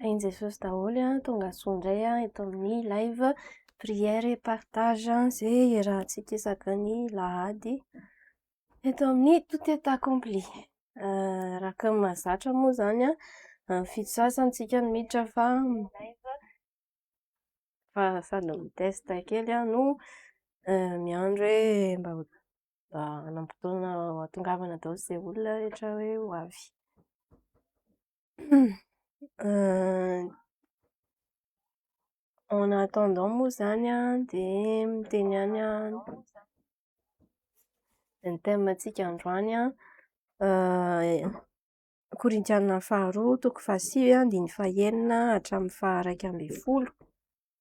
Tahin'i Jesosy daholo an, tonga soa indray an eto amin'ny live prière et partage izay iarahantsika isaky ny lahady eto amin'ny tout est accompli. Araka ny mahazatra moa izany an, amin'ny fito sasany tsika no miditra fa fa sady mi-test kely aho no miandry hoe mba mba hanam-potoana hahatongavana daholo izay olona rehetra hoe ho avy. En attendant moa izany an, dia miteny ihany aho ny thème-ntsika androany an, Korintiana faharoa toko fahasivy andininy fahenina hatramin'ny faha-iraika ambin'ny folo.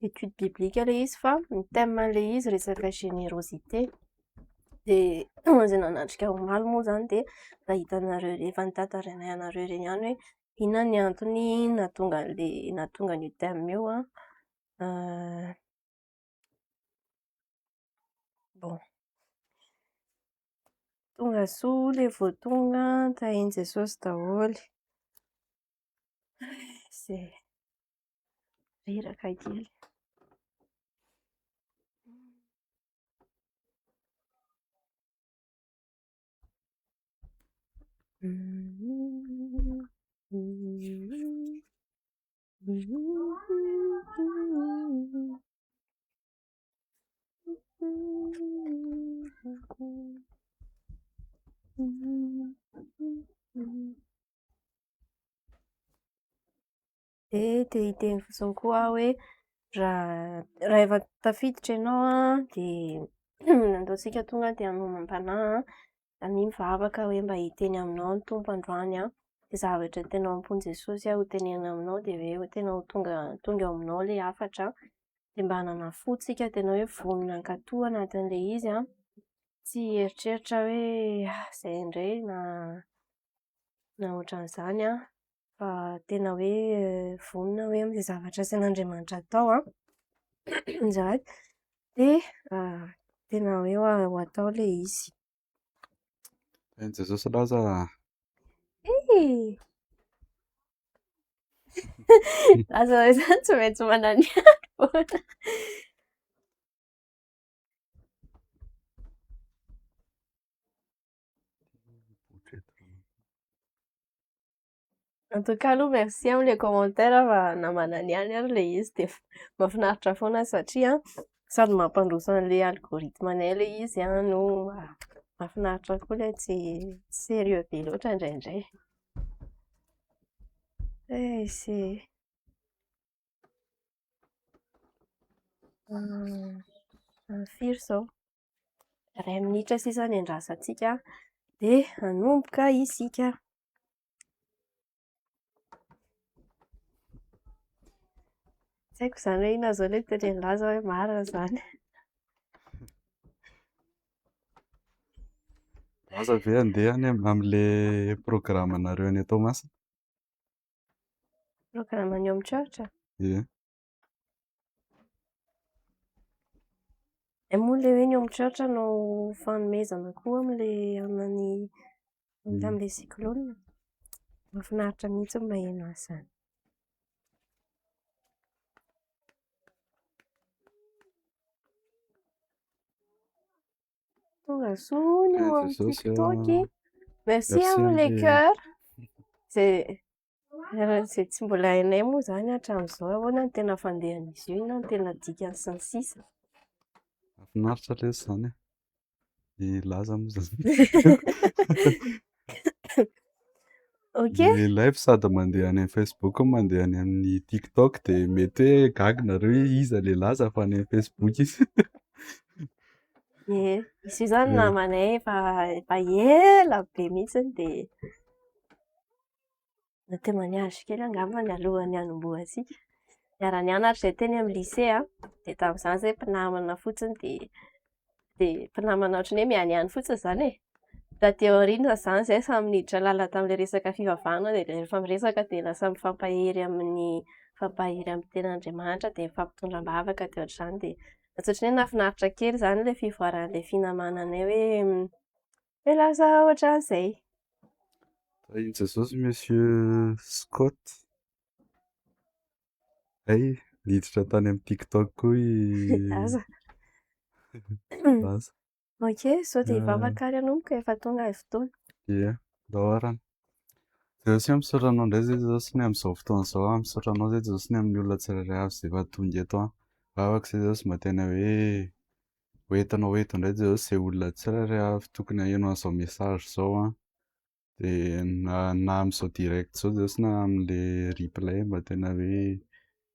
Étude biblique ilay izy fa ny thème an'ilay izy resaka générosité. Dia ho an'izay nanatrika omaly moa izany dia nahita anareo efa notantarainay anareo ireny ihany hoe inona ny antony nahatonga an'ilay nahatonga an'io thème io an. Bon. Tonga soa ilay vao tonga, tahin'i Jesosy daholo. Izay reraka kely. Dia te hiteny fotsiny koa aho hoe raha raha efa tafiditra ianao an, dia andaontsika tonga dia hanomam-panahy an, samia mivavaka hoe mba hiteny aminao ny Tompo androany an, izay zavatra tena ao am-pon'i Jesosy ho tenenina aminao dia hoe tena ho tonga tonga eo aminao ilay hafatra an, dia mba hanana fo tsika tena hoe vonona hankatò anatin'ilay izy an, tsy hieritreritra hoe izay indray na na ohatran'izany an, fa tena hoe vonona hoe amin'izay zavatra asain'Andriamanitra atao an, azafady, dia tena hoe ho atao ilay izy. Tahin'i Jesosy Laza. Hey! Laza izany tsy maintsy mananiany foana. En tout cas aloha merci amin'ilay commentaire fa na mananiany ary ilay izy dia mahafinaritra foana satria sady mampandroso an'ilay algorithme anay ilay izy an no mahafinaritra koa ilay tsy sérieux be loatra indraindray. Eh, c'est firy izao? Iray minitra sisa ny andrasantsika dia hanomboka isika. Tsy haiko izany hoe inona izao ilay tenenin'i Laza hoe marina izany. Laza ve handeha any amin'ilay programme-nareo any Toamasina? Programme-n'ny Home Church? Ie. Hay moa ilay hoe ny Home Church no fanomezana koa amin'ilay an'ny tamin'ilay cyclone. Mahafinaritra mihitsy ny maheno an'izany. Tonga soa ny eo amin'ny TikTok. Merci amin'ilay cœur. Izay izay tsy mbola hainay moa izany hatramin'izao ahoana no tena fandehan'izy io, inona no tena dikany sy ny sisa. Mahafinaritra lesy izany e. I Laza moa izany. Ok. Ny live sady mandeha any amin'ny Facebook no mandeha any amin'ny TikTok dia mety hoe gaga nareo hoe iza ilay Laza fa any amin'ny Facebook izy. Ie, izy io izany namanay efa efa ela be mihitsy dia na témoignage kely angambany alohan'ny hanombohantsika. Niara-nianatra izahay teny amin'ny lycée an, dia tamin'izany izahay mpinamana fotsiny dia dia mpinamana ohatran'ny hoe mihanihany fotsiny izany e. Taty aoriana izany izahay samy niditra lalina tamin'ilay resaka fivavahana dia rehefa miresaka dia lasa mifampahery amin'ny mifampahery amin'ny tenin'Andriamanitra dia mifampitondra am-bavaka dia ohatr'izany dia lasa ohatran'ny hoe nahafinaritra kely izany ilay fivoaran'ilay finamananay hoe hoe lasa ohatran'izay. Tahin'i Jesosy Monsieur Scott. Hay, niditra tany amin'ny TikTok koa i Laza. Laza. Ok, sao dia hivavaka ary hanomboka efa tonga ny fotoana. Ie, ndao arany. Jesosy ô, misaotra anao indray izay Jesosy ny amin'izao fotoana izao aho. Misaotra anao izay Jesosy ny amin'ny olona tsirairay avy izay efa tonga eto aho. Vavaka izay Jesosy mba tena hoe ho entinao eto indray Jesosy izay olona tsirairay avy tokony haheno an'izao message izao an. Dia na amin'izao direct izao Jesosy na amin'ilay replay mba tena hoe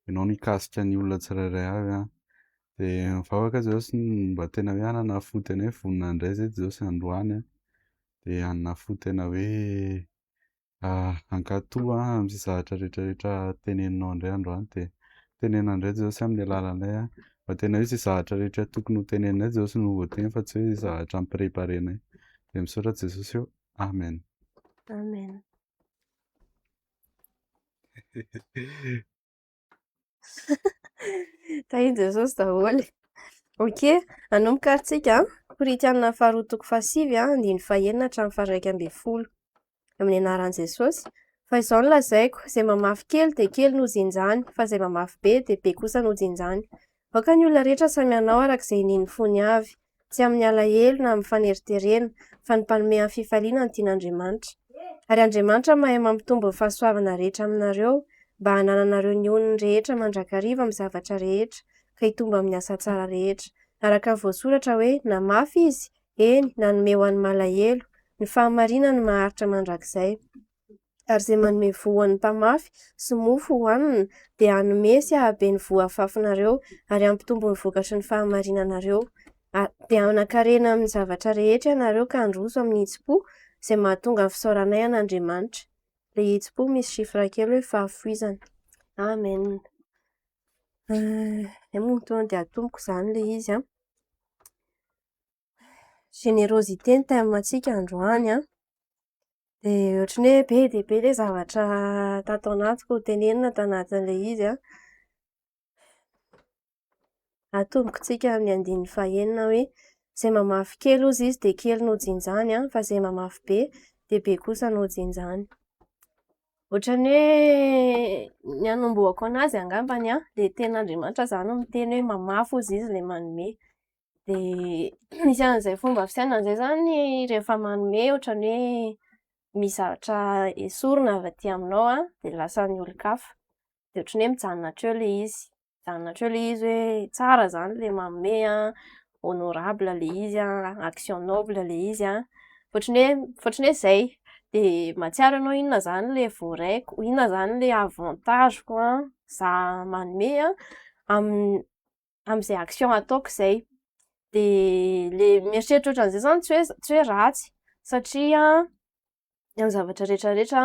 ianao no hikasika ny olona tsirairay avy an. Dia mivavaka Jesosy mba tena hoe hanana fo tena hoe vonona handray izay Jesosy androany an. Dia hanana fo tena hoe hankatò amin'izay zavatra rehetrarehetra teneninao indray androany. Dia teneno indray Jesosy amin'ny alalanay an. Mba tena hoe izay zavatra rehetra tokony ho teneninay Jesosy no voateny fa tsy hoe izay zavatra ni-préparenay. Dia misaotra Jesosy ô. Amen. Amen. Tahin'i Jesosy daholo. Ok, hanomboka ary tsika. Korintiana faharoa toko fahasivy, andininy fahenina hatramin'ny faha-11. Amin'ny anaran'i Jesosy. Fa izao no lazaiko, izay mamafy kely dia kely no jinjany, fa izay mamafy be dia be kosa no jinjany. Aoka ny olona rehetra samy hanao araka izay inian'ny fony avy, tsy amin'ny alahelo na amin'ny faneriterena, fa ny mpanome amin'ny fifaliana no tian'Andriamanitra. Ary Andriamanitra mahay mampitombo ny fahasoavana rehetra aminareo, mba hanananareo ny onony rehetra mandrakariva amin'ny zavatra rehetra, ka hitombo amin'ny asa tsara rehetra. Araka ny voasoratra hoe, Namafy izy, eny, nanome ho an'ny malahelo, ny fahamarinany maharitra mandrakizay. Ary izay manome voa ho an'ny mpamafy sy mofo hohanina dia hanome sy hahabe ny voa afafinareo ary hampitombo ny vokatry ny fahamarinanareo. Dia hanan-karena amin'ny zavatra rehetra ianareo ka handroso amin'ny hitsim-po izay mahatonga ny fisaoranay an'Andriamanitra. Ilay hitsim-po misy chiffre kely hoe fahafoizana. Amen. Izay moa no tonga dia atomboko izany ilay izy an. Générosité ny thème-ntsika androany an. Dia ohatran'ny hoe be dia be ilay zavatra tato anatiko tenenina tanatin'ilay izy an. Atombontsika amin'ny andininy fahenina hoe izay mamafy kely hozy izy dia kely no jinjany an, fa izay mamafy be dia be kosa no jinjany. Ohatran'ny hoe ny hanombohako anazy angambany an, ilay tenin'Andriamanitra izany miteny hoe mamafy hozy izy ilay manome. Dia misy an'izay fomba fisainana izay izany rehefa manome ohatran'ny hoe misy zavatra esorina avy aty aminao an, dia lasan'ny olon-kafa. Dia ohatran'ny hoe mijanona hatreo ilay izy. Mijanona hatreo ilay izy hoe tsara izany ilay manome an, honorable ilay izy an, action noble ilay izy an. Ohatran'ny hoe ohatran'ny hoe izay. Dia mahatsiaro ianao inona izany ilay voaraiko, inona izany ilay avantage-ko an, za manome an, amin'ny amin'izay action ataoko izay. Dia ilay mieritreritra ohatran'izay izany tsy hoe tsy hoe ratsy satria amin'ny zavatra rehetrarehetra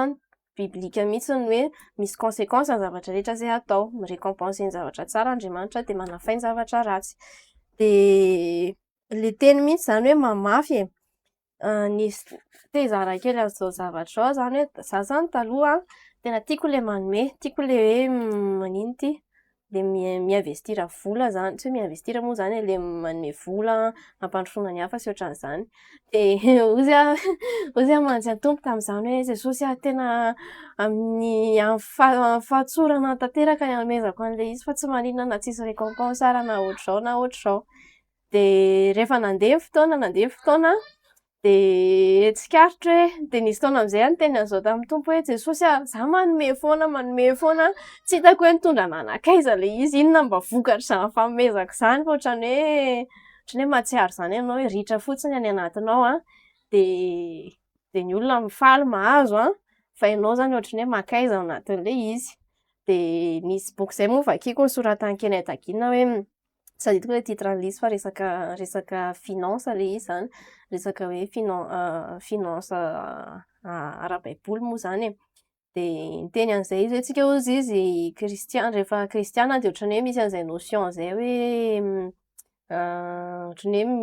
biblika mihitsy ny hoe misy conséquence ny zavatra rehetra izay atao. Mi-récompenser ny zavatra tsara Andriamanitra dia manafay ny zavatra ratsy. Dia ilay teny mihitsy izany hoe mamafy e. Nisy te hizara kely an'izao zavatra izao aho izany hoe za izany taloha tena tiako ilay manome, tiako ilay hoe maninona ity? Ilay mi-investir vola izany, tsy hoe mi-investir moa izany e, ilay manome vola hampandrosoana ny hafa sy ohatran'izany. Dia hozy aho hozy aho mantsy an'i Tompo tamin'izany hoe Jesosy ah, tena amin'ny amin'ny fahatsorana tanteraka ny hanomezako an'ilay izy fa tsy maninona na tsisy récompense ara na ohatr'izao na ohatr'izao. Dia rehefa nandeha ny fotoana, nandeha ny fotoana, dia tsikaritro hoe dia nisy fotoana amin'izay aho niteny an'izao tamin'ny Tompo hoe Jesosy ah, za manome foana, manome foana, tsy hitako hoe nitondra anah nankaiza ilay izy, inona mba vokatr'izany fanomezako izany fa ohatran'ny hoe ohatran'ny hoe mahatsiaro izany ianao hoe ritra fotsiny any anatinao an, dia dia ny olona mifaly mahazo an, fa ianao izany ohatran'ny hoe mankaiza ao anatin'ilay izy. Dia nisy boky izay moa vakiko nosoratan'i Kenneth Hagin hoe tsy tadidiko ilay titre an'ilay izy fa resaka resaka finance ilay izy izany, resaka hoe finance ara-baiboly moa izany e. Dia niteny an'izay izy hoe tsika hozy izy kristiana, rehefa kristiana dia ohatran'ny hoe misy an'izay notion izay hoe ohatran'ny hoe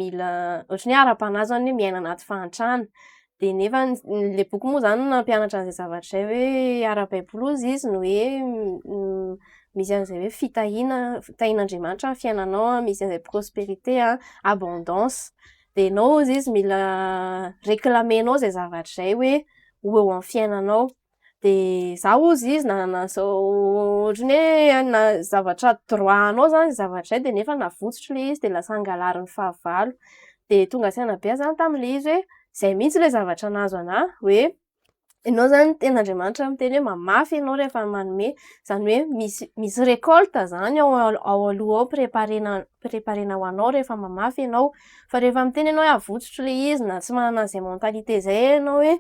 mila ohatran'ny hoe ara-panahy izany hoe miaina anaty fahantrana. Dia nefa ilay boky moa izany nampianatra an'izay zavatra izay hoe ara-baiboly hozy izy ny hoe misy an'izay hoe fitahiana, fitahian'Andriamanitra ny fiainanao an, misy an'izay prospérité an, abondance. Dia ianao hozy izy mila réclamer-nao izay zavatra izay hoe ho eo amin'ny fiainanao. De za hozy izy nanana an'izao ohatran'ny hoe na- zavatra droit anao zany zavatra izay de nefa navotsotro le izy de lasa angalarin'ny fahavalo. De tonga saina be aho zany tamin'le izy hoe zay mihitsy le zavatra nahazo anahy hoe ianao zany tenin'Andriamanitra miteny hoe mamafy ianao rehefa manome, zany hoe misy récolte zany ao ao aloha ao preparena preparena ho anao rehefa mamafy ianao. Fa rehefa miteny ianao hoe avotsotro le izy na tsy manana an'izay mentalité zay ianao hoe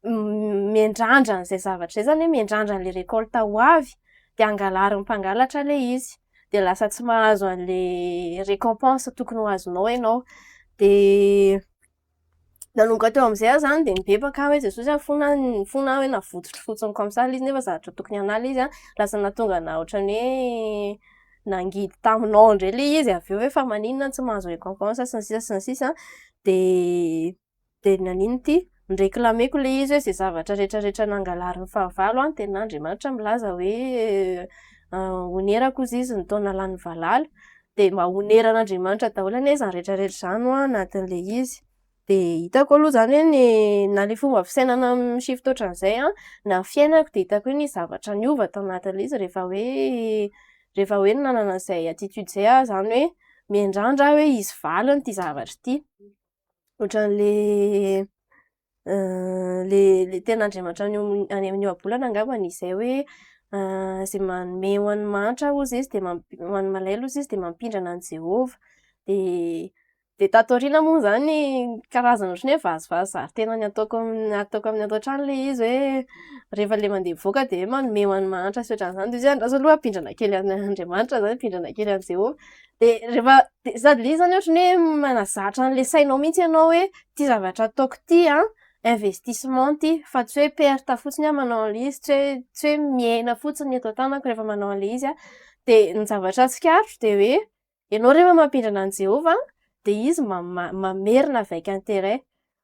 miandrandra an'izay zavatra izay zany hoe miandrandra an'le récolte ho avy de angalarin'ny mpangalatra le izy. De lasa tsy mahazo an'le récompense tokony ho azonao ianao. De nanomboka teo am'izay aho zany de nibebaka aho hoe Jesosy a, mifona aho mifona aho hoe navotsotro fotsiny comme ça le izy nefa zavatra tokony anahy le izy an, lasa nahatonga anahy ohatran'ny hoe nangidy taminao indray le izy avy eo hoe fa maninona aho tsy mahazo récompense sy ny sisa sy ny sisa. De nanino ty? Noreklameko le izy hoe zay zavatra rehetrarehetra nangalarin'ny fahavalo an, tenin'Andriamanitra milaza hoe honerako hozy izy ny taona lanin'ny valala. De mba honeran'Andriamanitra daholo anie zany rehetrarehetra zany hoa anatin'le izy. De hitako aloha zany hoe ny na le fomba fisainana mi-shift ohatran'izay an, na ny fiainako de hitako hoe nisy zavatra niova tao anatin'le izy rehefa hoe rehefa hoe nanana an'izay attitude zay aho zany hoe miandrandra aho hoe hisy valiny ty zavatra ty. Ohatran'le le le tenin'Andriamanitra any any amin'ny ohabolana angambany izay hoe zay manome ho an'ny mahantra hozy izy de mamp- ho an'ny malahelo hozy izy de mampindrana an'i Jehovah. De de tato aoriana moa zany karazana ohatran'ny hoe vazivazy zary tena ny ataoko ataoko amin'ny ato an-trano le izy hoe rehefa le mandeha mivoaka de hoe manome ho an'ny mahantra sy ohatran'izany de izy hoe andraso aloha hampindrana kely an'Andriamanitra zany, hampindrana kely an'i Jehovah. De rehefa de sady le izy zany ohatran'ny hoe manazatra an'le sainao mihitsy ianao hoe ty zavatra ataoko ty an, investissement ty fa tsy hoe perte fotsiny aho manao an'le izy, tsy hoe miaina fotsiny eto an-tanako rehefa manao an'le izy aho. De ny zavatra tsikaritro de hoe ianao rehefa mampindrana an'i Jehovah de izy mamerina avec intérêt.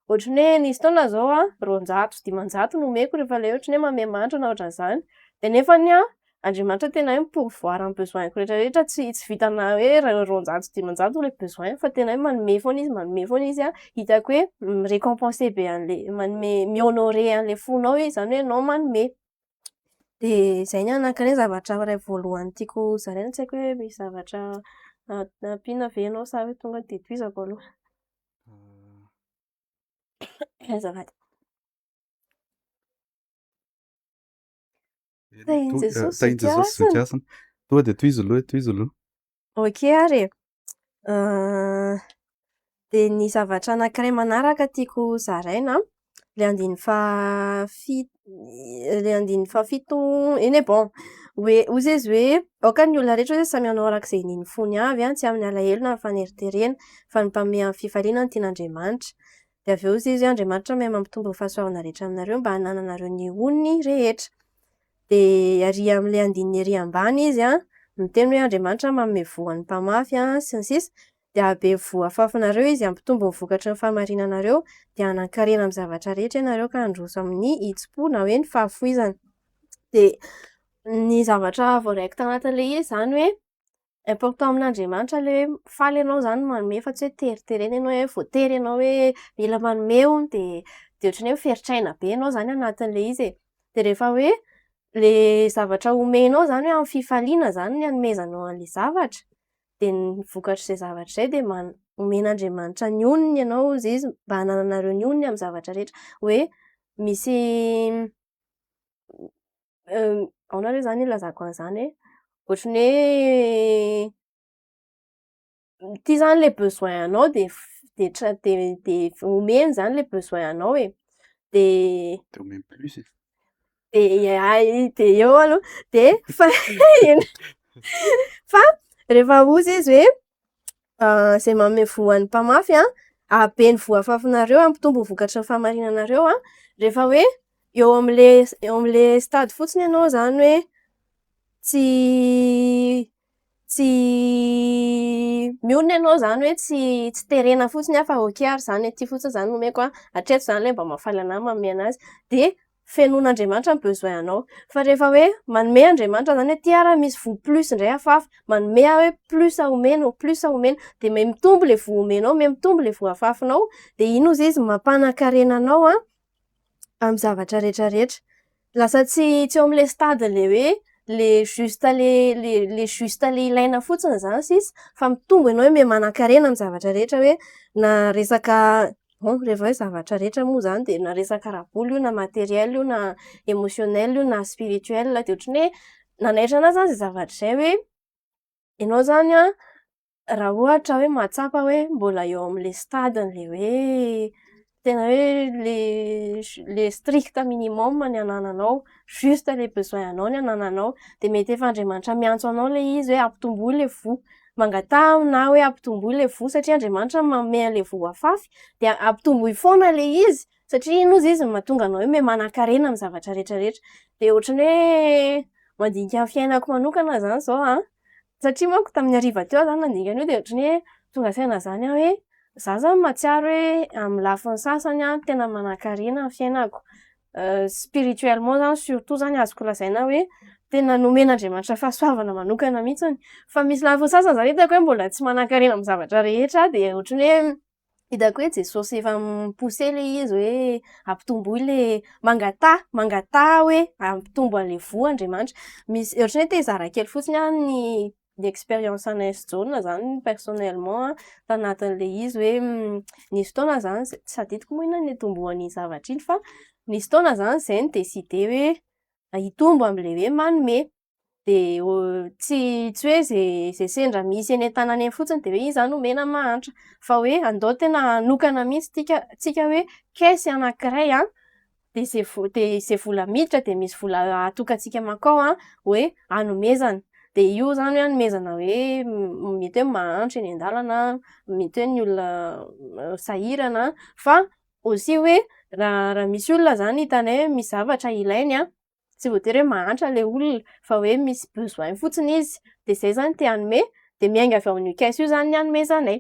Ohatran'ny hoe nisy fotoana zao an, 200 sy 500 no omeko rehefa le ohatran'ny hoe manome mahantra na ohatran'izany. De nefany an, Andriamanitra tena hoe mi-pourvoir ny besoin-ko rehetrarehetra, tsy vitana hoe 200 sy 500 le besoin fa tena hoe manome foana izy, manome foana izy an, hitako hoe mi-récompenser be an'le manome mi-honorer an'le fonao izy zany hoe ianao manome. De zay ny anankiray zavatra iray voalohany tiako zaraina, tsy haiko hoe misy zavatra ampiana ve ianao sa hoe tonga de tohizako aloha. Azafady. Tahin'i Jesosy Tahin'i Jesosy zokiasina. zokiasina. Tonga de tohizo aloha e, tohizo aloha. Ok ary e. De ny zavatra anankiray manaraka tiako zaraina, le andininy le andininy fahafito, eny e bon, hoe hozy izy hoe aoka ny olona rehetra hoe samy hanao araka izay inian'ny fony avy an, tsy amin'ny alahelo na amin'ny faneriterena, fa ny mpanome amin'ny fifaliana no tian'Andriamanitra. De avy eo hozy izy hoe Andriamanitra mahay mampitombo ny fahasoavana rehetra aminareo mba hanananareo ny onony rehetra. De ary amin'ilay andininy ery ambany izy an, miteny hoe Andriamanitra manome voa an'ny mpamafy an, sy ny sisa. De hahabe voa afafinareo izy hampitombo ny vokatry ny fahamarinanareo, de hanan-karena amin'ny zavatra rehetra ianareo ka handroso amin'ny hitsim-po na hoe ny fahafoizana. De ny zavatra voaraiko tanatin'ilay izy zany hoe important amin'Andriamanitra le hoe faly ianao zany manome fa tsy hoe teriterena ianao hoe voatery ianao hoe mila manome hono de de ohatran'ny hoe miferitraina be ianao zany anatin'ilay izy e. De rehefa hoe le zavatra omenao zany hoe amin'ny fifaliana zany ny anomezanao an'le zavatra, de ny vokatr'izay zavatra izay de omen'Andriamanitra ny onony ianao hozy izy mba hanananareo ny onony amin'ny zavatra rehetra. Hoe misy ahoana re zany ilazako an'izany hoe ohatran'ny hoe ity zany le besoin anao de de de de omeny zany le besoin anao e. De De omeny plus e. De ay, de eo aloha de fa fa rehefa hozy izy hoe izay manome voa an'ny mpamafy an, hahabe ny voa afafinareo, hampitombo ny vokatry ny fahamarinanareo an, rehefa hoe eo amin'le eo amin'le stade fotsiny ianao zany hoe tsy mionona ianao zany hoe tsy terena fotsiny aho fa ok ary zany e, ty fotsiny zany no omeko an, hatreto zany le mba mahafaly anahy manome anazy. De fenoin'Andriamanitra ny besoin anao. Fa rehefa hoe manome Andriamanitra zany hoe ty ara misy voa plus indray afafy, manome aho hoe plus omena, plus omena, de miha mitombo le voa omenao, miha mitombo le voa afafinao, de iny hozy izy mampanan-karena anao an amin'ny zavatra rehetrarehetra. Lasa tsy eo amin'ilay stade le hoe le juste le juste le ilaina fotsiny izany sisa fa mitombo ianao hoe miha manan-karena amin'ny zavatra rehetra hoe na resaka, bon rehefa hoe zavatra rehetra moa izany de na resaka ara-bola io na matériel io na émotionnel io na spirituel. De ohatran'ny hoe nanaitra anahy zany zay zavatra izay hoe ianao zany an, raha ohatra hoe mahatsapa hoe mbola eo amin'ilay stade-n'ilay hoe tena hoe le strict minimum ny anananao, juste le besoin anao ny anananao, de mety efa Andriamanitra miantso anao ilay izy hoe ampitomboy ilay voa. Mangataha aminahy hoe ampitomboy ilay voa satria Andriamanitra manome an'ilay voa afafy de ampitomboy foana ilay izy satria iny hozy izy no mahatonga anao hoe miha manan-karena amin'ny zavatra rehetrarehetra. De ohatran'ny hoe mandinika ny fiainako manokana zany zao an, satria manko tamin'ny hariva teo aho zany nandinika an'io de ohatran'ny hoe tonga saina zany aho hoe za zany mahatsiaro hoe amin'ny lafiny sasany an tena manan-karena ny fiainako. Spirituellement zany surtout zany azoko lazaina hoe tena nomen'Andriamanitra fahasoavana manokana mihitsiny. Fa misy lafiny sasany zany hitako hoe mbola tsy manan-karena amin'ny zavatra rehetra aho de ohatran'ny hoe hitako hoe Jesosy efa mi-pousser ilay izy hoe ampitomboy le mangataha, mangataha hoe hampitombo an'ilay voa Andriamanitra. Misy ohatran'ny hoe te hizara kely fotsiny aho ny expérience anay sy Jaona zany personnellement tanatin'ilay izy hoe nisy fotoana zany tsy tadidiko moa inona ny nitomboan'iny zavatra iny fa nisy fotoana zany zahay ni-décider hoe hitombo amin'ilay hoe manome. De tsy hoe zay sendra misy eny an-tanana eny fotsiny de hoe iny zany omena mahantra fa hoe andao tena hanokana mihitsy tsika hoe caisse anankiray an, de zay de zay vola miditra de misy vola atokantsika mankao an hoe hanomezana. De io zany hoe hanomezana hoe mety hoe mahantra eny an-dalana, mety hoe ny olona sahirana fa aussi hoe raha misy olona zany hitanay hoe misy zavatra ilainy an, tsy voatery hoe mahantra le olona fa hoe misy besoin fotsiny izy de zay zany te hanome de miainga avy ao amin'io caisse io zany ny hanomezanay.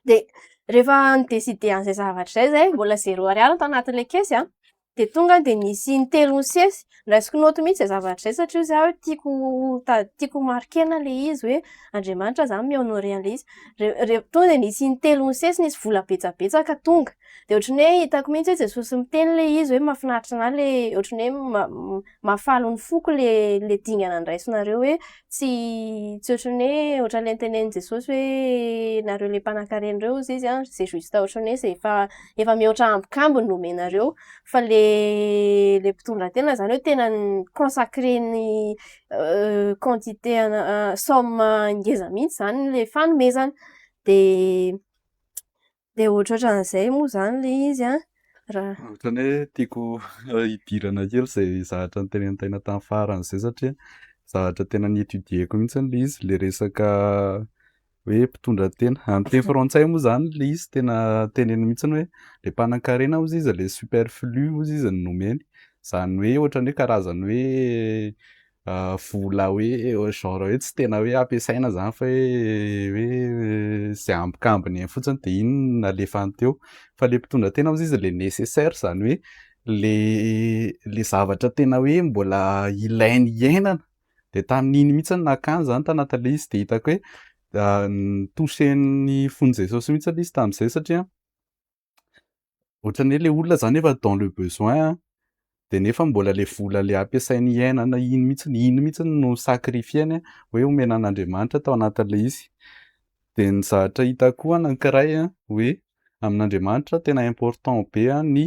De rehefa ni-décider an'izay zavatra izay zahay, mbola zéro ariary tao anatin'ilay caisse an, de tonga de nisy intelo nisesy, noraisiko note mihitsy zay zavatra izay satria zaho hoe tiako tiako marquer-na le izy hoe Andriamanitra zany mi-honorer an'ilay izy. Tonga de nisy intelo nisesy nisy vola betsabetsaka tonga. De ohatran'ny hoe hitako mihitsy hoe Jesosy miteny le izy hoe mahafinaritra anahy le ohatran'ny hoe mahafaly ny foko le dingana andraisinareo hoe tsy ohatran'ny hoe ohatran'ilay notenenin'i Jesosy hoe nareo le mpanan-karena ireo hozy izy an, zay juste ohatran'ny hoe zay efa mihoatra ambokambony no omenareo fa le mpitondra tena zany hoe tena ni-consacrer ny quantité ana somme ngeza mihitsy zany le fanomezana. De ohatrohatran'izay moa zany le izy an raha. Ohatran'ny hoe tiako hidirana kely izay zavatra notenenin'i Taina tamin'ny farany izay satria zavatra tena ni-étudier-ko mihitsy ilay izy, le resaka hoe mpitondra tena. Amin'ny teny frantsay moa zany le izy tena teneniny mihitsiny hoe le mpanan-karena hozy izy le superflu hozy izy no nomeny. Izany hoe ohatran'ny hoe karazany hoe vola hoe genre hoe tsy tena hoe ampiasaina zany fa hoe zay ambokambony eny fotsiny de iny no nalefany teo. Fa le mpitondra tena hozy izy le nécessaire, izany hoe le zavatra tena hoe mbola ilainy iainana. De tamin'iny mihitsy no nakany zany tanatin'ilay izy de hitako hoe ni-toucher-n'ny fon'i Jesosy mihitsy ilay izy tamin'izay satria ohatran'ny hoe le olona zany efa dans le besoin de nefa mbola le vola le ampiasainy iainana iny mihitsiny, iny mihitsiny no sacrifier-ny hoe omena an'Andriamanitra tao anatin'ilay izy. De ny zavatra hita koa anankiray hoe amin'Andriamanitra tena important be ny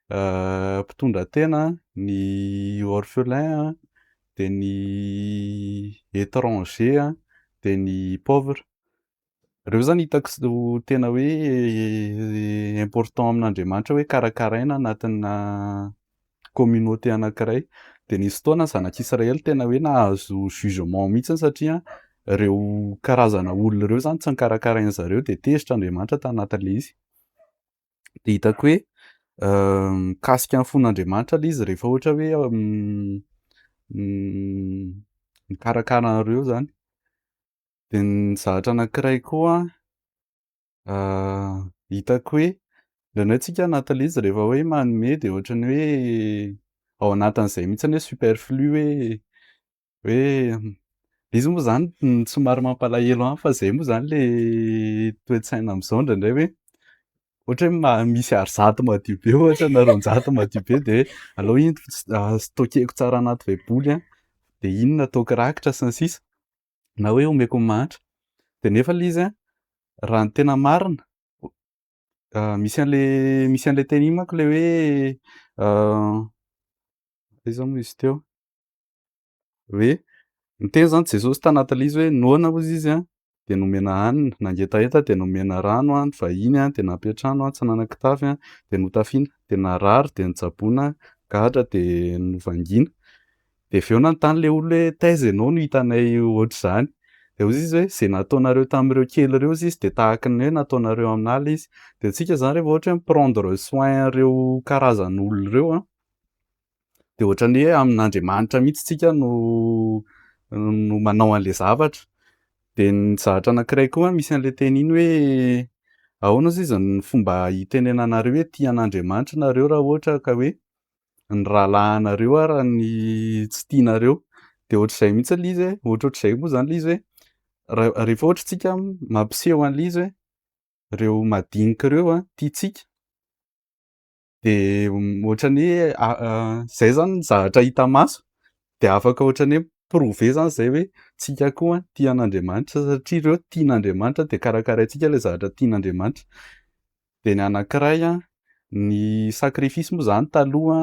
mpitondra tena, ny orphelin de ny étranger de ny pauvre. Reo zany hitako tena hoe important amin'Andriamanitra hoe karakaraina anatina communauté anankiray. De nisy fotoana zanak'Israely tena hoe nahazo jugement mihitsiny satria reo karazana olona ireo zany tsy nikarakarain zareo de tezitra Andriamanitra tanatin'ilay izy. De hitako hoe mikasika ny fon'Andriamanitra ilay izy rehefa ohatra hoe mikarakara an'ireo zany. De ny zavatra anankiray koa hitako hoe indraindray tsika anatin'ilay izy rehefa hoe manome de ohatran'ny hoe ao anatin'izay mihitsiny hoe superflu hoe izy moa zany somary mampalahelo ihany fa zay moa zany le toe-tsaina am'izao indraindray hoe Ohatra hoe misy arizato madio be ohatra na 200 madio be de hoe aleo iny stockeko tsara anaty baiboly a, de iny no ataoko rakitra sy ny sisa, na hoe omeko ny mahantra. De nefa ilay izy a, raha ny tena marina, misy an'le teny iny manko le hoe aiza moa izy teo, hoe niteny zany Jesosy tanatin'ilay izy hoe noana hozy izy a de nomena hanina, nangetaheta de nomena rano a, nivahiny a de nampiantrano a, tsy nanan-kitafy a de notafiana, de narary de nitsaboina, gadra de novangiana. De avy eo nanontany le olona hoe taiza ianao no hitanay ohatr'izany? De hozy izy hoe zay nataonareo tamin'ireo kely ireo hozy izy de tahaka ny hoe nataonareo aminahy ilay izy. De antsika zany rehefa ohatra hoe mi-prendre soin an'ireo karazan'olona ireo a, de ohatran'ny hoe amin'Andriamanitra mihitsy tsika no manao an'le zavatra. De ny zavatra anankiray koa misy an'le teny iny hoe ahoana hozy izy ny fomba hitenenanareo hoe tia an'Andriamanitra nareo raha ohatra ka hoe ny rahalahinareo ara ny tsy tianareo. De ohatr'izay mihitsy ilay izy hoe ohatrohatr'izay moa zany ilay izy hoe rehefa ohatra tsika mampiseho an'ilay izy hoe ireo madinika ireo a tiantsika, de ohatran'ny hoe zay zany ny zavatra hita maso, de afaka ohatran'ny hoe prouver zany zay hoe tsika koa tia an'Andriamanitra satria ireo tian'Andriamanitra de karakaraintsika ilay zavatra tian'Andriamanitra. De ny anankiray a, ny sacrifice moa zany taloha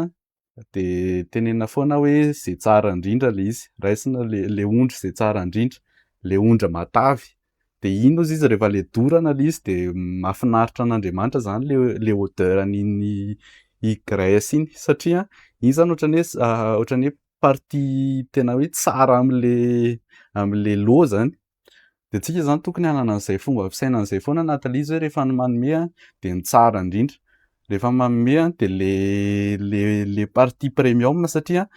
de tenenina foana hoe zay tsara indrindra le izy, raisina le ondry zay tsara indrindra, le ondry matavy. De iny hozy izy rehefa le dorana le izy de mahafinaritra an'Andriamanitra zany le odeur an'iny graisse iny satria iny zany ohatran'ny hoe partie tena hoe tsara am'le lot zany. De tsika zany tokony hanana an'izay fomba fisainana izay foana anatin'ilay izy hoe rehefa ny manome a de ny tsara indrindra, rehefa manome a de le partie premium satria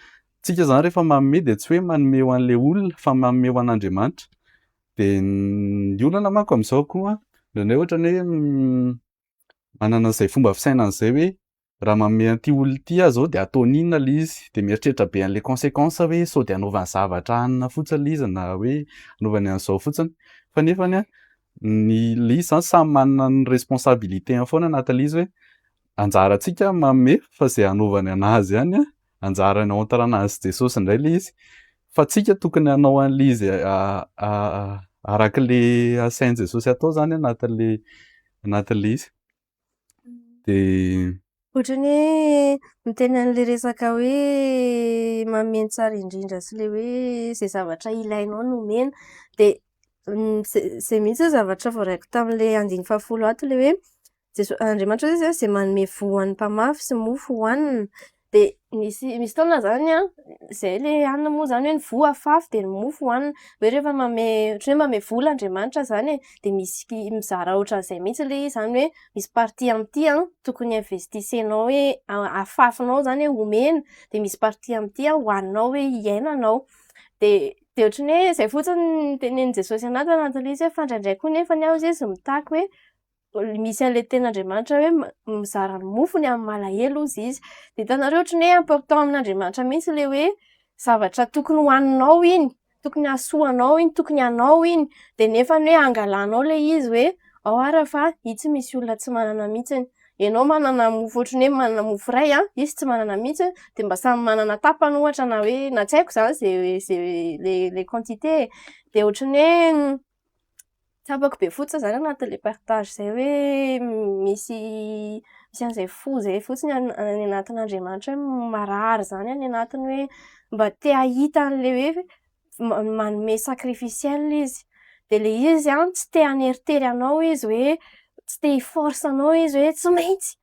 tsika zany rehefa manome de tsy hoe manome ho an'le olona fa manome ho an'Andriamanitra. De ny olana manko amin'izao koa indraindray ohatran'ny hoe manana an'izay fomba fisainana izay hoe raha manome an'ity olona ity aho zao de ataony inona le izy, de mieritreritra be an'le conséquence hoe sao de anaovany zavatra hanina fotsiny le izy na hoe anaovany an'izao fotsiny, fa nefany a ny le izy zany samy manana ny responsabilité-ny foana anatin'le izy hoe anjarantsika manome fa zay anaovany anazy ihany a anjarany entre anazy sy Jesosy indray le izy, fa tsika tokony hanao an'le izy arak'le asain'i Jesosy atao zany anatin'le izy. De Ohatran'ny hoe miteny an'le resaka hoe manome ny tsara indrindra sy le hoe izay zavatra ilainao no omena, de zay mihitsy ny zavatra voaraiko tamin'le andininy fahafolo ato le hoe Jeso- Andriamanitra hoy izy izay manome voa ho an'ny mpamafy sy mofo hohanina. De misy fotoana zany a, zay le hanina moa zany hoe ny voa afafy de ny mofo hohanina, hoe rehefa manome ohatra hoe manome vola Andriamanitra zany e, de misy mizara ohatran'izay mihitsy le izy zany hoe misy partie amin'ity a tokony investissenao hoe afafinao zany hoe omena, de misy partie amin'ity a hohaninao hoe iainanao. De ohatran'ny hoe zay fotsiny no tenenin'i Jesosy anaty anatin'ilay izy hoe fa indraindray koa nefany aho hozy izy mitaky hoe misy an'ilay tenin'Andriamanitra hoe mizara ny mofony amin'ny malahelo hozy izy. De hitanareo ohatran'ny hoe important amin'Andriamanitra mihitsy le hoe zavatra tokony hohaninao iny, tokony hahasoa anao iny, tokony hanao iny, de nefany hoe angalanao le izy hoe ao ara fa itsy misy olona tsy manana mihitsiny. Ianao manana mofo ohatran'ny hoe manana mofo iray a, izy tsy manana mihitsy, de mba samy manana tapany ohatra na hoe na tsy haiko zany zay le quantité e. De ohatran'ny hoe tsapako be fotsiny zany anatin'le partage zay hoe misy an'izay fo zay fotsiny any anatin'Andriamanitra hoe marary zany any anatiny hoe mba te hahita an'le hoe manome sacrificiel izy. De le izy a tsy te haneritery anao izy hoe tsy te hi-force anao izy hoe tsy maintsy,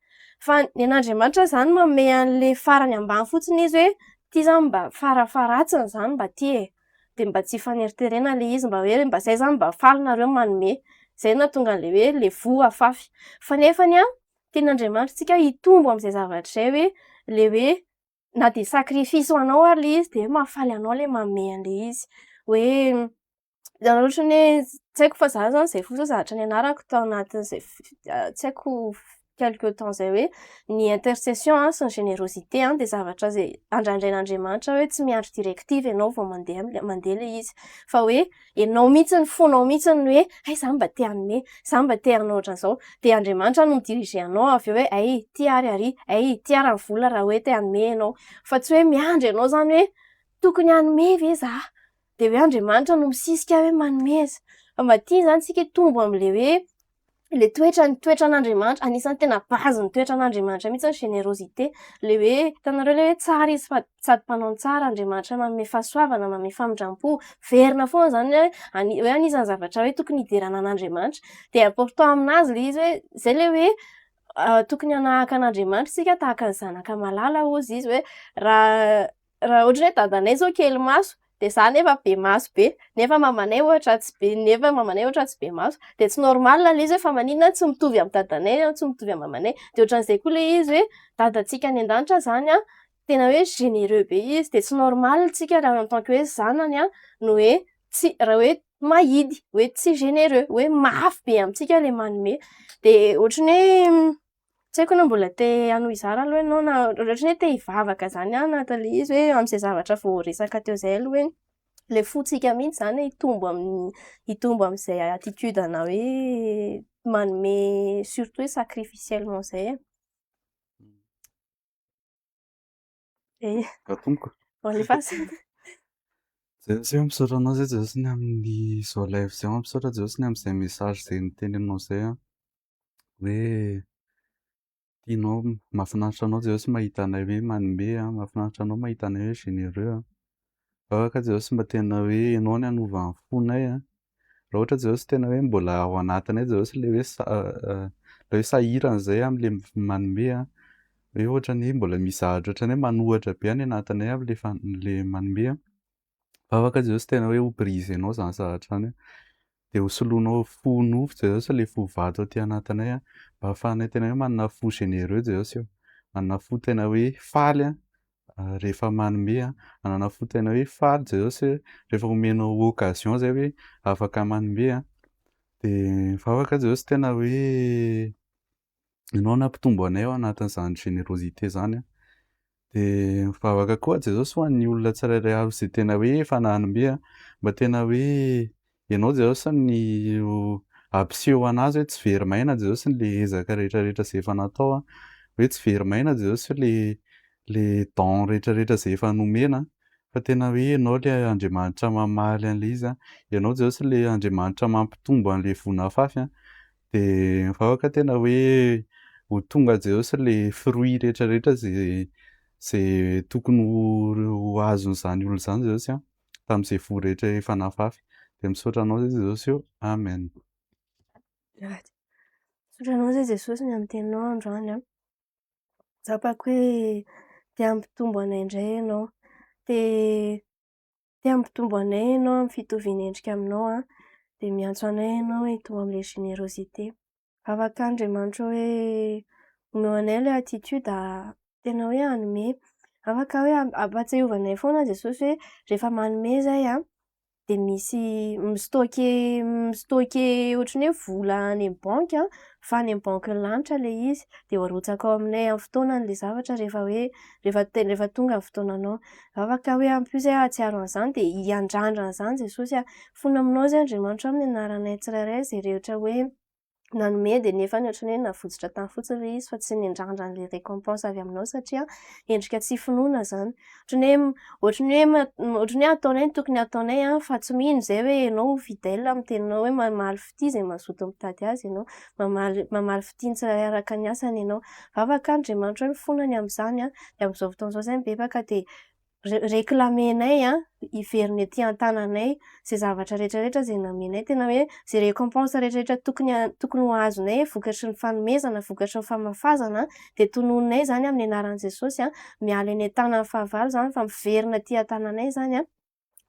fa ny an'Andriamanitra zany manome an'le farany ambany fotsiny izy hoe ty zany mba farafaharatsiny zany mba ty e. De mba tsy hifaneriterena le izy mba hoe mba zay zany mba faly nareo manome. Zay no nahatonga an'le hoe le voa afafy. Fa nefany a tian'Andriamanitra tsika hitombo amin'izay zavatra izay hoe le hoe na de sacrifice ho anao ary le izy de hoe mahafaly anao le manome an'le izy. Hoe raha ohatra ny hoe tsy haiko fa za zany zay fotsiny zavatra nianarako tao anatin'izay tsy haiko. quelque temps zay hoe ny intercession sy ny générosité dia zavatra izay andrandrain'Andriamanitra hoe tsy miandry directive ianao vao mandeha mandeha ilay izy fa hoe ianao mihitsy ny fonao mihitsy ny hoe hay za mba te hanome, za mba te hanao ohatran'izao, dia Andriamanitra no mi-diriger anao avy eo hoe hay ity ary ary, hay ity ary ny vola raha hoe te hanome ianao, fa tsy hoe miandry ianao izany hoe tokony hanome ve za? Dia hoe Andriamanitra no misisika hoe manomeza, fa mba tiany izany isika hitombo amin'ilay hoe ilay toetra ny toetran'Andriamanitra, anisan'ny tena base ny toetran'Andriamanitra mihitsy ny générosité, ilay hoe hitanareo ilay hoe tsara izy fa sady mpanao ny tsara Andriamanitra, manome fahasoavana, manome famindram-po, miverina foana izany hoe ani- hoe anisan'ny zavatra hoe tokony hiderana an'Andriamanitra, dia important aminazy ilay izy hoe izay ilay hoe tokony hanahaka an'Andriamanitra isika tahaka ny zanaka malala hozy izy hoe raha ohatra hoe dadanay izao kely maso dia za nefa be maso be, nefa mamanay ohatra tsy be, nefa mamanay ohatra tsy be maso, dia tsy normal ilay izy hoe fa maninona tsy mitovy amin'ny dadanay aho, tsy mitovy amin'ny mamanay, dia ohatran'izay koa ilay izy hoe dadantsika any an-danitra izany an, tena hoe généreux be izy, dia tsy normal tsika raha en tant que hoe zanany an no hoe tsy raha hoe mahidy, hoe tsy généreux, hoe mafy be amintsika ilay manome, dia ohatran'ny hoe tsy haiko na mbola te hanohy hizara aloha ianao na ohatran'ny hoe te hivavaka izany aho anatin'ilay izy hoe amin'izay zavatra voaresaka teo izay aloha hoe ilay fontsika mihitsy izany hitombo amin'ny hitombo amin'izay attitude ana hoe manome surtout hoe sacrificiellement izay e. Eh. Atomboko. Alefaso. Jesosy ô, misaotra anao izay Jesosy ny amin'izao live izao, misaotra Jesosy ny amin'izay message izay niteneninao izay an, hoe tianao, mahafinaritra anao Jesosy mahita anay hoe manome an, mahafinaritra anao mahita anay hoe généreux an. Vavaka Jesosy mba tena hoe ianao ny hanova ny fonay an. Raha ohatra Jesosy tena hoe mbola ao anatinay Jesosy ilay hoe ilay hoe sahirana izay amin'ilay manome an, hoe ohatran'ny hoe mbola misy zavatra ohatran'ny hoe manohatra be any anatinay amin'ilay ilay manome an. Vavaka Jesosy tena hoe ho briser-nao izany zavatra izany an. Dia ho soloinao fo nofo Jesosy ilay fo vato aty anatinay an, mba ahafahanay tena hoe manana fo généreux Jesosy ô. Manana fo tena hoe faly an, rehefa manome an, manana fo tena hoe faly Jesosy rehefa omenao occasion izay hoe afaka manome an. Dia mivavaka Jesosy tena hoe ianao no hampitombo anay ao anatin'izany générosité izany an. Dia mivavaka koa Jesosy ho an'ny olona tsirairay avy izay tena hoe efa nanome an, mba tena hoe ianao Jesosy ny hampiseho an'azy hoe tsy very maina Jesosy ilay ezaka rehetrarehetra izay efa natao an, hoe tsy very maina Jesosy ilay ilay don rehetrarehetra izay efa nomena fa tena hoe ianao ilay Andriamanitra mamaly an'ilay izy an, ianao Jesosy ilay Andriamanitra mampitombo an'ilay voa nafafy an, dia mivavaka tena hoe ho tonga Jesosy ilay fruit rehetrarehetra izay izay tokony ho azon'izany olona izany Jesosy an, tamin'izay voa rehetra efa nafafy. Dia misaotra anao izay Jesosy ô. Amen. Misaotra anao izay Jesosy ny amin'ny teninao androany an. Tsapako hoe te hampitombo anay indray ianao. Te te hampitombo anay ianao amin'ny fitoviana endrika aminao an. Dia miantso anay ianao hitombo amin'ilay générosité. Vavaka Andriamanitra hoe omeo anay ilay attitude tena hoe hanome. Afaka hoe ampahatsiahovanay foana Jesosy hoe rehefa manome izay an, dia misy mi-stocker mi-stocker ohatran'ny hoe vola any amin'ny banky an, fa any amin'ny bankin'ny lanitra ilay izy. Dia arotsaka ao aminay amin'ny fotoanany ilay zavatra rehefa hoe rehefa rehefa tonga ny fotoananao. Afaka hoe ampio izay hahatsiaro an'izany dia hiandrandra an'izany Jesosy a. Fona aminao izay Andriamanitra amin'ny anaranay tsirairay izay rehetra hoe nanome dia nefa ny ohatran'ny hoe navotsitra tany fotsiny ilay izy fa tsy niandrandra an'ilay récompense avy aminao satria endrika tsy finoana izany. Ohatran'ny hoe ohatran'ny hoe ohatran'ny hoe ataonay ny tokony hataonay an, fa tsy mino izay hoe ianao fidèle amin'ny teninao hoe mamaly fitia izay mazoto mitady azy ianao, mamaly mamaly fitia ny tsirairay araka ny asany ianao. Vavaka Andriamanitra hoe mifona ny amin'izany an, dia amin'izao fotoana izao izay mibebaka dia réclamer-nay an, hiverina ety an-tananay izay zavatra rehetrarehetra izay namenay, tena hoe izay récompense rehetrarehetra tokony tokony ho azonay vokatry ny fanomezana, vokatry ny famafazana dia tononinay izany amin'ny anaran'i Jesosy an, miala eny an-tanan'ny fahavalo izany fa miverina aty an-tananay izany an,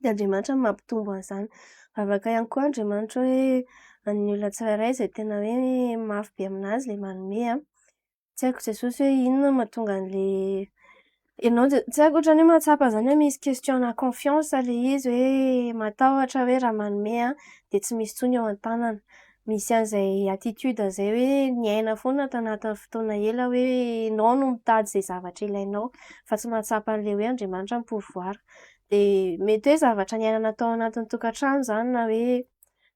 dia Andriamanitra no mampitombo an'izany. Vavaka ihany koa Andriamanitra hoe ny olona tsirairay izay tena hoe mafy be aminazy ilay manome an, Tsy haiko Jesosy hoe inona no mahatonga an'ilay ianao dia tsy haiko ohatran'ny hoe mahatsapa an'izany hoe misy question-na confiance ilay izy hoe matahotra hoe raha manome aho dia tsy misy intsony eo an-tanana. misy an'izay attitude izay hoe niaina foana tanatin'ny fotoana ela hoe ianao no mitady izay zavatra ilainao fa tsy mahatsapa an'ilay hoe Andriamanitra mi-pourvoir. Dia mety hoe zavatra niainana tao anatin'ny tokantrano izany na hoe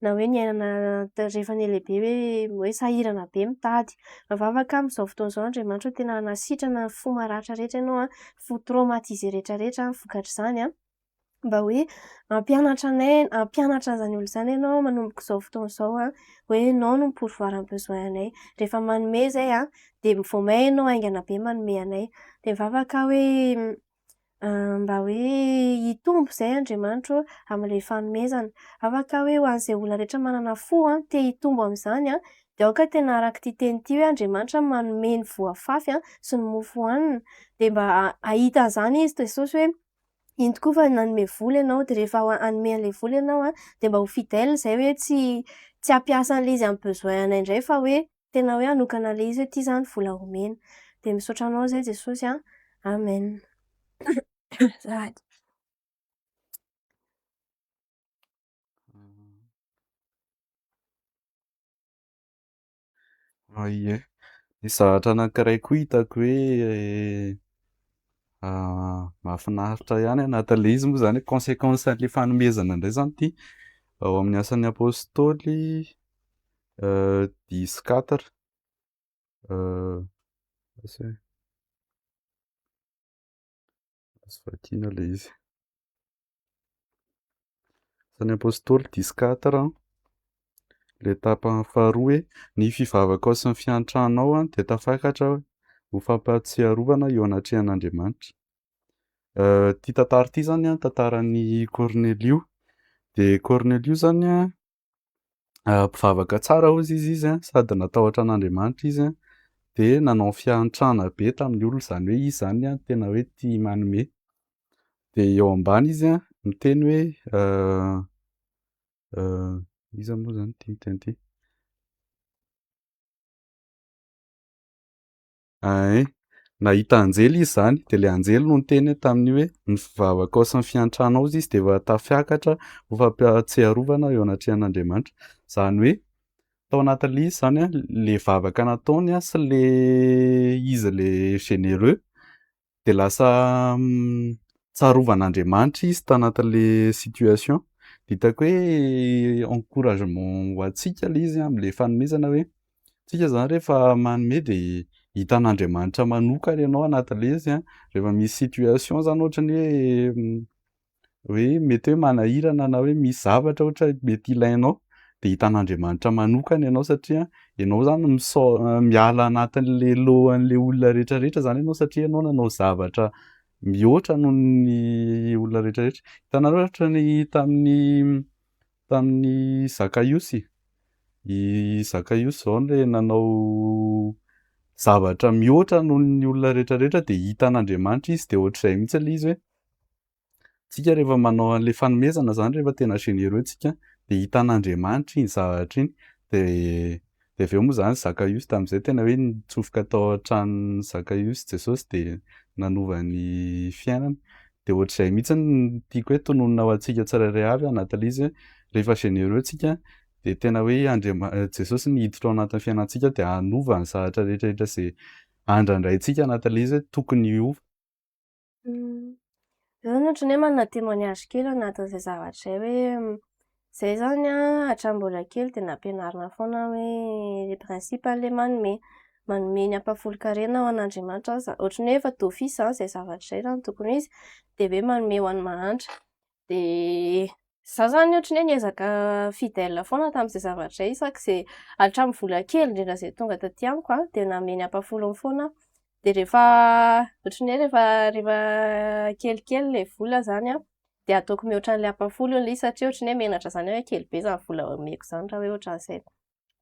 na hoe niainana rehefa nihalehibe hoe hoe sahirana be mitady. Mivavaka amin'izao fotoana izao Andriamanitra hoe tena hanasitrana ny fo maratra rehetra ianao an, fo traumatisé rehetra rehetra vokatr'izany an. Mba hoe hampianatra anay, hampianatra an'izany olona izany ianao manomboka izao fotoana izao an, hoe ianao no mi-pourvoir ny besoin anay. Rehefa manome izay an, dia vao may ianao haingana be manome anay. Dia mivavaka aho hoe mba hoe hitombo izay Andriamanitra ô amin'ilay fanomezana. Mivavaka aho hoe ho an'izay olona rehetra manana fo an, te hitombo amin'izany an, dia aoka tena araka ity teny ity hoe Andriamanitra manome ny voa afafy an sy ny mofo hohanina. Dia mba hahita an'izany izy Jesosy hoe iny tokoa fa nanome vola ianao dia rehefa hanome an'ilay vola ianao an, dia mba ho fidèle izay hoe tsy tsy hampiasa an'ilay izy amin'ny besoin anay indray fa hoe tena hoe hanokana an'ilay izy hoe ity izany vola omena. Dia misaotra anao izay Jesosy an. Amen. Azafady. Ah ie. Nisy zavatra anankiray koa hitako hoe mahafinaritra ihany anatin'ilay izy moa izany hoe conséquence an'ilay fanomezana indray izany ity. Ao amin'ny asan'ny apostoly dix quatre. Asa e. Azo vakiana ilay izy. Asan'ny Apostoly dix quatre, ilay tapany faharoa hoe ny fivavakao sy ny fiantranao dia tafakatra ho fampahatsiarovana eo anatrehan'Andriamanitra. Ity tantara ity izany an, tantaran'i Kornelio. Dia Kornelio izany an, mpivavaka tsara hozy izy izy an, sady natahotra an'Andriamanitra izy an, dia nanao fiantrana be tamin'ny olona, izany hoe izy izany an tena hoe tia manome. Dia eo ambany izy an miteny hoe iza moa izany ity miteny ity? Ein, nahita anjely izy izany, dia ilay anjely no niteny tamin'io hoe ny fivavakao sy ny fiantranao izy dia efa tafiakatra ho fampahatsiarovana eo anatrehan'Andriamanitra. Izany hoe tao anatin'ilay izy izany an, ilay vavaka nataony sy ilay izy ilay généreux dia lasa tsarovan'Andriamanitra izy tanatin'ilay situation. Dia hitako hoe encouragement ho antsika ilay izy amin'ilay fanomezana hoe tsika izany rehefa manome dia hitan'Andriamanitra manokana ianao anatin'ilay izy an, rehefa misy situation izany ohatran'ny hoe hoe mety hoe manahirana na hoe misy zavatra ohatra mety ilainao dia hitan'Andriamanitra manokana ianao satria ianao izany misao- miala anatin'le lot an'le olona rehetrarehetra izany ianao satria ianao nanao zavatra mihoatra noho ny olona rehetrarehetra. Hitanareo ohatra ny tamin'ny tamin'ny Zakaiosy, i Zakaiosy izao le nanao zavatra mihoatra noho ny olona rehetrarehetra dia hitan'Andriamanitra izy dia ohatr'izay mihitsy ilay izy hoe Tsika rehefa manao an'ilay fanomezana zany rehefa tena généreux tsika dia hitan'Andriamanitra iny zavatra iny dia dia avy eo moa zany Zakaiosy tamin'izay tena hoe nitsofoka tao an-tranon'i Zakaiosy Jesosy dia nanova ny fiainany dia ohatr'izay mihitsy no tiako hoe tononina ho antsika tsirairay avy anatin'ilay izy hoe rehefa généreux tsika dia tena hoe Andriama- Jesosy ny hiditra ao anatin'ny fiainantsika dia hanova ny zavatra rehetra rehetra izay andrandraintsika anatin'ilay izy hoe tokony hiova. Za zany ohatran'ny hoe manana témoignage kely anatin'izay zavatra izay hoe izay zany an hatramin'ny mbola kely dia nampianarina foana hoe le principe an'ilay manome. Manome ny ampahafolon-karena ho an'Andriamanitra aho za- ohatran'ny hoe efa d'office izany izay zavatra izay raha ny tokony ho izy, dia hoe manome ho an'ny mahantra. Dia za zany ohatran'ny hoe niezaka fidèle foana tamin'izay zavatra izay isak'izay hatramin'ny vola kely indrindra izay tonga taty amiko an, dia nanome ny ampahafolony foana aho. Dia rehefa ohatran'ny hoe rehefa rehefa kelikely ilay vola izany an, dia ataoko mihoatra an'ilay ampahafolony ilay izy satria ohatran'ny hoe menatra izany aho hoe kely be izany vola omeko izany raha hoe ohatran'izay.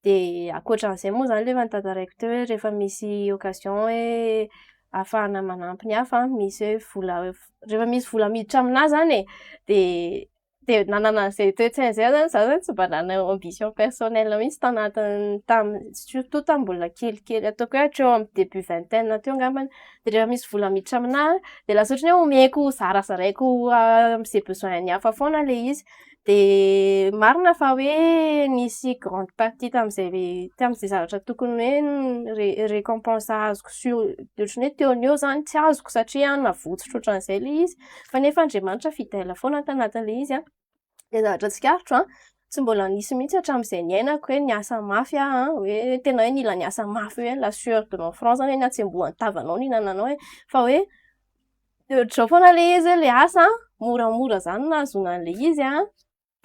Dia ankoatran'izay moa izany ilay efa notantaraiko teo hoe rehefa misy occasion hoe ahafahana manampy ny hafa, misy hoe vola rehefa misy vola miditra aminahy izany e, dia. De nanana an'izay toe-tsaina izay aho zany, izaho zany tsy mba nanana ambition personnelle mihitsy tanatin'ny surtout tamin'ny mbola kelikely, ataoko hoe hatreo amin'ny début vingtaine teo angambany. De rehefa misy vola miditra aminahy de lasa ohatran'ny hoe omeko, zarazaraiko amin'izay besoin-n'ny hafa foana ilay izy. De marina fa hoe nisy grande partie tamin'izay zavatra tokony hoe récompense azoko ohatran'ny hoe teo no eo zany tsy azoko satria navotsotra ohatran'izay ilay izy. Fa nefa Andriamanitra fidèle foana tanatin'ilay izy an. De zavatra tsikaritro an, tsy mbola nisy mihitsy hatramin'izay niainako hoe niasa mafy aho an, hoe tena hoe nila niasa mafy hoe la sueur de mon front zany hoe niatsembohan'ny tavanao no ihinananao e. Fa hoe ohatr'izao foana ilay izy hoe ilay asa moramora zany no nahazoana an'ilay izy an,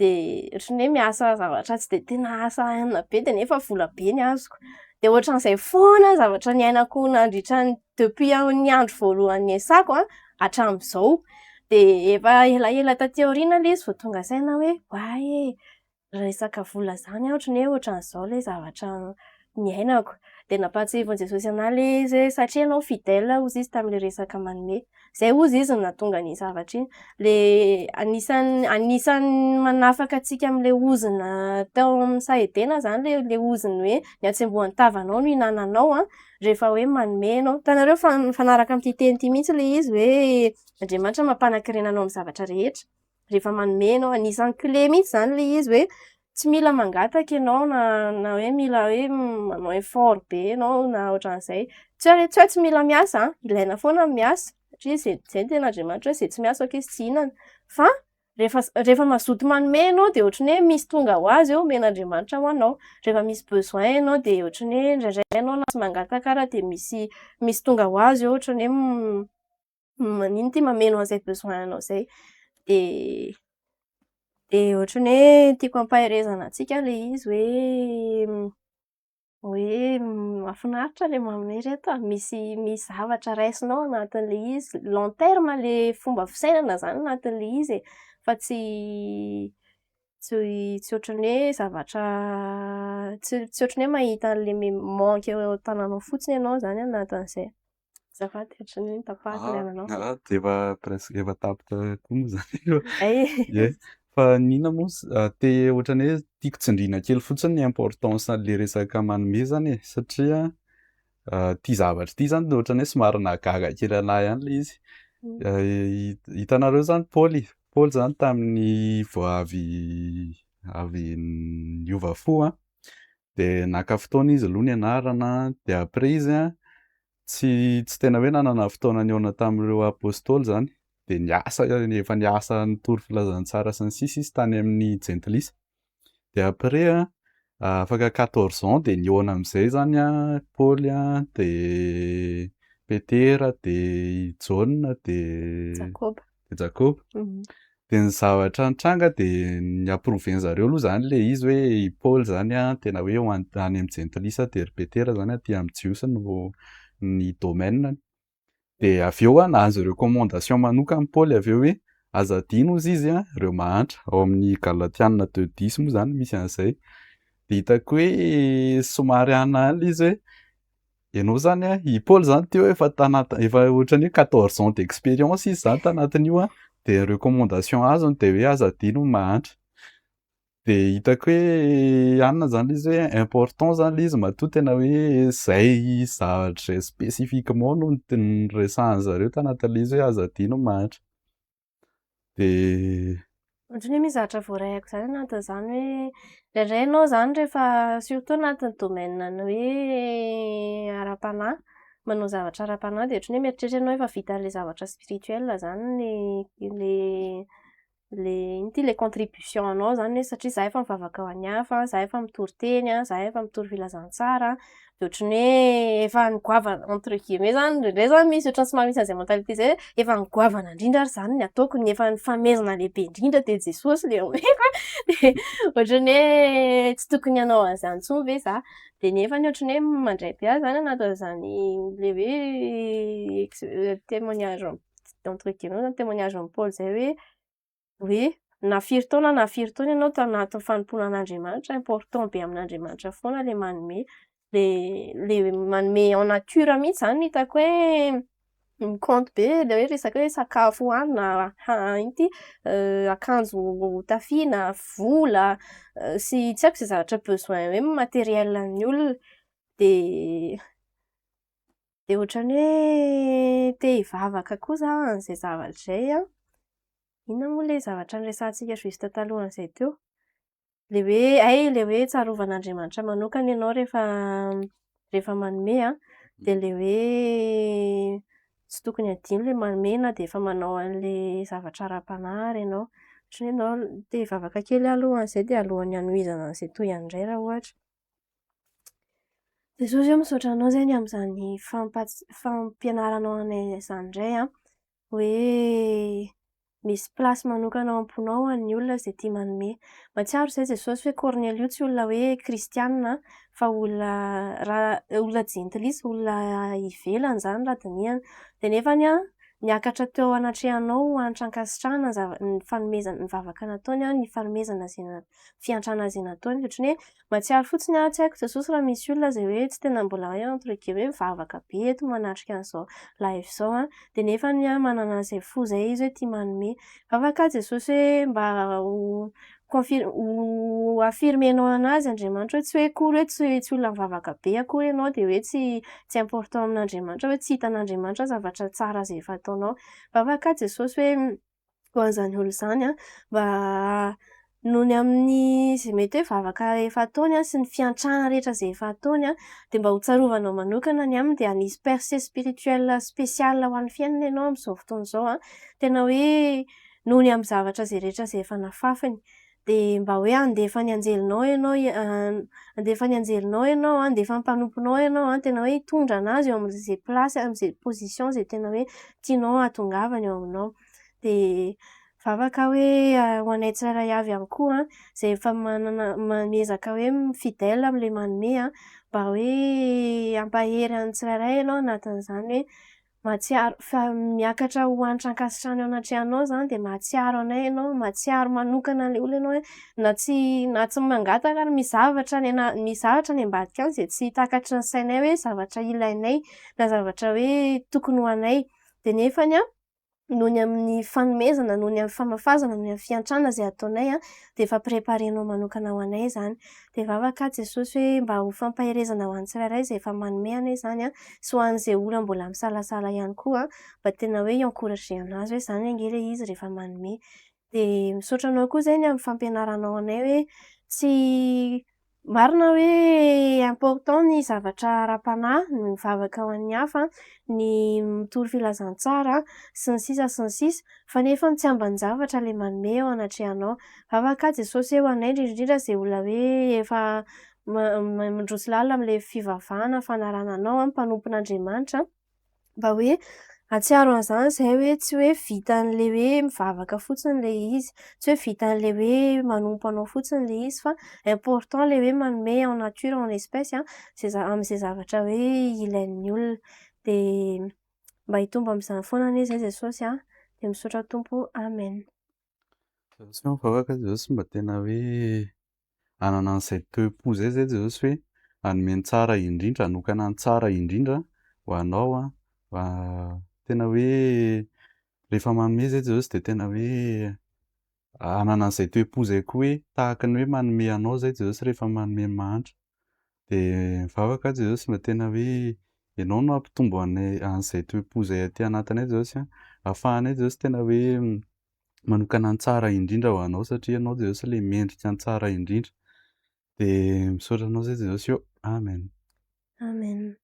de ohatran'ny hoe miasa zavatra tsy de tena asa inona be de nefa vola be ny azoko. De ohatran'izay foana ny zavatra niainako nandritra ny depuis ny andro voalohany niasako an hatramin'izao. De efa elaela taty aoriana ilay izy vao tonga saina hoe oay e, resaka vola zany an, ohatran'ny hoe ohatran'izao ilay zavatra niainako. De nampahatsiahivin'i Jesosy anahy ilay izy hoe satria ianao fidèle hozy izy tamin'ilay resaka manome. Zay hozy izy no nahatonga an'iny zavatra iny. Le anisan'ny manafaka antsika amin'ilay ozona tao amin'ny saha Edena zany le ozona hoe ny hatsembohan'ny tavanao no ihinananao an, rehefa hoe manome ianao. Hitanareo fa mifanaraka amin'ity teny ity mihitsy ilay izy hoe Andriamanitra mampanan-karena anao amin'ny zavatra rehetra rehefa manome ianao. Anisan'ny clé mihitsy zany ilay izy hoe tsy mila mangataka ianao na hoe mila hoe manao effort be ianao na ohatran'izay. Tsy hoe tsy mila miasa an, ilaina foana ny miasa satria zay no tenin'Andriamanitra hoe izay tsy miasa aoka izy tsy hihinana. Fa rehefa mazoto manome ianao de ohatran'ny hoe misy tonga ho azy eo omen'Andriamanitra ho anao. Rehefa misy besoin ianao de ohatran'ny hoe indraindray ianao na tsy mangataka ara de misy tonga ho azy eo ohatran'ny hoe manino ty mameno an'izay besoin anao zay. De ohatran'ny hoe tiako ampaherezana antsika ilay izy hoe mahafinaritra ilay manome reto a. Misy zavatra raisinao anatin'ilay izy, long terme ilay fomba fisainana zany anatin'ilay izy e. Fa tsy ohatran'ny hoe zavatra tsy ohatran'ny hoe mahita an'ilay manque eo an-tananao fotsiny ianao zany anatin'izay. Azafady ohatran'ny hoe notapahako ny ananao. Ah, de efa presque efa tapitra koa moa zany. Ay. Ie. Fa n'inona moa te ohatran'ny hoe tiako tsindriana kely fotsiny ny importance an'le resaka manome zany e, satria ty zavatra ity zany ohatran'ny hoe somary nahagaga kely anahy ihany ilay izy. Hitanareo zany Paoly zany tamin'ny vao avy niova fo an, de naka fotoana izy aloha nianarana, de après izy an tsy tena hoe nanana fotoana nihaona tamin'ireo apôstôly zany, de niasa, efa niasa nitory filazantsara sy ny sisa izy tany amin'ny jentilisa. De après an afaka 14 ans de nihaona amin'izay zany an Paoly an, de Petera, de i Jaona, de Jakoba. De Jakoba. De ny zavatra nitranga de ni-approuver zareo aloha zany le izy hoe i Paoly zany an tena hoe ho any amin'ny jentilisa, de ry Petera zany aty amin'ny jiosy no ny domaine-ny. De avy eo an nahazo recommandation manokana Paoly avy eo hoe aza adino hozy izy an ireo mahantra, ao amin'ny Galatiana 2:10 moa zany misy an'izay. De hitako hoe somary ana ihany ilay izy hoe ianao zany an, i Paoly zany teo efa tanaty, efa ohatran'ny hoe 14 ans d'expérience izy zany tanatin'io an, de recommandation azony de hoe aza adino ny mahantra. De hitako hoe anona zany ilay izy hoe important zany ilay izy matoa tena hoe zay zavatra izay spécifiquement no niresahan-zareo tanatin'ilay izy hoe aza adino ny mahantra. De Ohatran'ny hoe misy zavatra voarayako zany anatin'izany hoe indraindray ianao zany rehefa surtout anatin'ny domaine ny hoe ara-panahy, manao zavatra ara-panahy de ohatran'ny hoe mieritreritra ianao efa vitan'ilay zavatra spirituel zany le ino ty, le contribution anao zany hoe satria za efa mivavaka ho an'ny hafa, za efa mitory teny an, za efa mitory filazantsara, de ohatran'ny hoe efa nigoavana entre guillemets zany indraindray zany misy ohatran'ny somary misy an'izay mentalité zay hoe efa nigoavana indrindra ary zany ny ataoko, ny efa nifanomezana lehibe indrindra de Jesosy le omeko de ohatran'ny hoe tsy tokony hanao an'izany intsony ve za. De nefany ohatran'ny hoe mandray be ahy zany anatin'izany le hoe témoignage entre guillemets zany témoignage an'i Paoly zay hoe na firy taona na firy taona ianao tao anatin'ny fanompoana an'Andriamanitra, important be amin'Andriamanitra foana le manome, le manome en nature mihitsy zany no hitako hoe Mi-compte be ilay hoe resaka hoe sakafo hohanina, ino ity? Akanjo tafiana, vola, sy tsy haiko izay zavatra besoin hoe matériel an'ny olona. Dia dia ohatran'ny hoe te hivavaka koa izaho an'izay zavatra izay an. Inona moa ilay zavatra niresahantsika juste talohan'izay teo? Ilay hoe hay ilay hoe tsarovan'Andriamanitra manokana ianao rehefa rehefa manome an. Dia ilay hoe tsy tokony hadino ilay manome na dia efa manao an'ilay zavatra ara-panahy ary ianao. Ohatran'ny hoe ndao te hivavaka kely aho aloha an'izay dia alohan'ny hanohizana an'izay tohiny indray raha ohatra. Jesosy ô, misaotra anao izay ny amin'izany fampianaranao anay izany indray an. Hoe misy place manokana ao am-ponao ho an'ny olona izay tia manome. Mahatsiaro izay Jesosy hoe Kornelio tsy olona hoe kristianina fa olona raha olona jentilisa, olona ivelany izany raha dinihana. Dia nefany an, niakatra teo anatrehanao ho hanitra ankasitrahana ny zava- ny fanomezana, ny vavaka nataony an, ny fanomezana izay na- fiantrana izay nataony. Ohatran'ny hoe mahatsiaro fotsiny aho, tsy haiko Jesosy raha misy olona izay hoe tsy tena mbola hoe entre guillemets mivavaka be eto manatrika an'izao live izao an, dia nefany an manana an'izay fo izay izy hoe tia manome. Vavaka aho Jesosy hoe mba ho confir- ho affirmer-nao an'azy Andriamanitra hoe tsy hoe akory hoe tsy tsy olona mivavaka be akory ianao dia hoe tsy tsy important amin'Andriamanitra hoe tsy hitan'Andriamanitra zavatra tsara izay efa ataonao. Vavaka aho Jesosy hoe ho an'izany olona izany an, mba noho ny amin'ny izay mety hoe vavaka efa ataony an sy ny fiantrana rehetra izay efa ataony an, dia mba ho tsarovanao manokana ny aminy dia hanisy percée spirituelle spéciale ho an'ny fiainana ianao amin'izao fotoana izao an. Tena hoe noho ny amin'ny zavatra izay rehetra izay efa nafafiny. Dia mba hoe handefa ny anjelinao ianao, handefa ny anjelinao ianao an, handefa ny mpanomponao ianao an, tena hoe hitondra an'azy eo amin'izay place, amin'izay position izay tena hoe tianao hahatongavany eo aminao. Dia vavaka hoe ho anay tsirairay avy ihany koa an, izay efa manana, miezaka hoe fidèle amin'ilay manome an, mba hoe hampahery an'ny tsirairay ianao anatin'izany hoe mahatsiaro fa miakatra ho hanitra ankasitrahana eo anatrehanao izany dia mahatsiaro anay ianao, mahatsiaro manokana an'ilay olona ianao hoe na tsy na tsy mangataka ary misy zavatra any ana- misy zavatra any ambadika any izay tsy takatry ny sainay hoe zavatra ilainay na zavatra hoe tokony ho anay. Dia nefany an, noho ny amin'ny fanomezana, noho ny amin'ny famafazana, noho ny amin'ny fiantrana izay ataonay an, dia efa préparer-nao manokana ho anay izany. Dia vavaka aho Jesosy hoe mba ho fampaherezana ho an'ny tsirairay izay efa manome anay izany an, sy ho an'izay olona mbola misalasala ihany koa an, mba tena hoe hi-encourager an'azy hoe izany ange ilay izy rehefa manome. Dia misaotra anao koa izay ny amin'ny fampianaranao anay hoe tsy marina hoe important ny zavatra ara-panahy, ny mivavaka ho an'ny hafa, ny mitory filazantsara sy ny sisa sy ny sisa fa nefa tsy ambanin-javatra ilay manome eo anatrehanao. Vavaka aho Jesosy hoe ho anay indrindra indrindra izay olona hoe efa mandroso lalina amin'ilay fivavahana fanarahana anao mpanompon'Andriamanitra mba hoe hahatsiaro an'izany izahay hoe tsy hoe vitan'ilay hoe mivavaka fotsiny ilay izy, tsy hoe vitan'ilay hoe manompo anao fotsiny ilay izy fa important ilay hoe manome en nature, en espèce an, izay amin'izay zavatra hoe ilain'ny olona. Dia mba hitombo amin'izany foana anie izay Jesosy an. Dia misaotra Tompo. Amen. Jesosy mivavaka Jesosy mba tena hoe hanana an'izay toe-po izay zay Jesosy hoe hanome ny tsara indrindra, hanokana ny tsara indrindra ho anao an, tena hoe rehefa manome zay Jesosy dia tena hoe hanana an'izay toe-po izay koa hoe tahaka ny hoe manome anao zay Jesosy rehefa manome ny mahantra. Dia mivavaka aho Jesosy mba tena hoe ianao no hampitombo anay an'izay toe-po izay aty anatinay Jesosy an, ahafahanay Jesosy tena hoe manokana ny tsara indrindra ho anao satria ianao Jesosy ilay mendrika ny tsara indrindra. Dia misaotra anao izay Jesosy ô. Amen. Amen.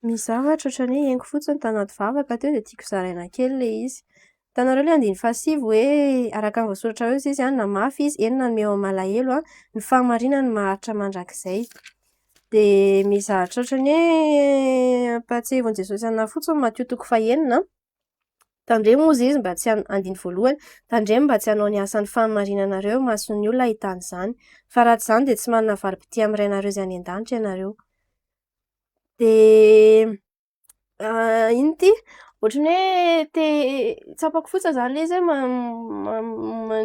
Misy zavatra ohatran'ny hoe henoko fotsiny tanaty vavaka teo dia tiako zaraina kely ilay izy. Hitanareo ilay andininy fahasivy hoe araka ny voasoratra hoe izy an, namafy izy, eny nanome ho an'ny malahelo an, ny fahamarinany maharitra mandrakizay. Dia misy zavatra ohatran'ny hoe ampahatsiahivin'i Jesosy anahy fotsiny Matio toko fahenina. Tandremo hozy izy mba tsy han-, andininy voalohany, tandremo mba tsy hanao ny asan'ny fahamarinanareo eo imason'ny olona hahitany izany. Fa raha tsy izany dia tsy manana valim-pitia amin'ny Rainareo izay any an-danitra ianareo. Dia inona ity? Ohatran'ny hoe te tsapako fotsiny izany ilay izy hoe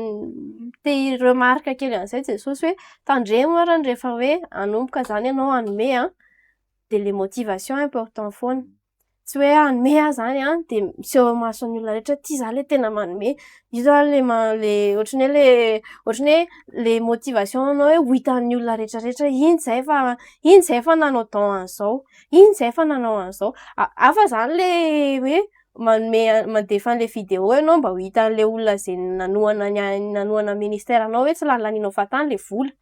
te hi-remarque kely an'izay Jesosy hoe tandremo arany rehefa hoe hanomboka izany ianao hanome an, de le motivation important foana. Tsy hoe hanome aho izany an, de miseho eo imason'ny olona rehetra hoe ty za le tena manome. Io zany le le ohatran'ny hoe le ohatran'ny hoe le motivation anao hoe ho hitan'ny olona rehetrarehetra hoe iny zahay fa iny zahay fa nanao don an'izao, iny zahay fa nanao an'izao. Hafa zany le hoe manome mandefa an'le vidéo ianao mba ho hitan'le olona zay nanohana ny nanohana ny ministeranao hoe tsy lanilanianao fahatany le vola.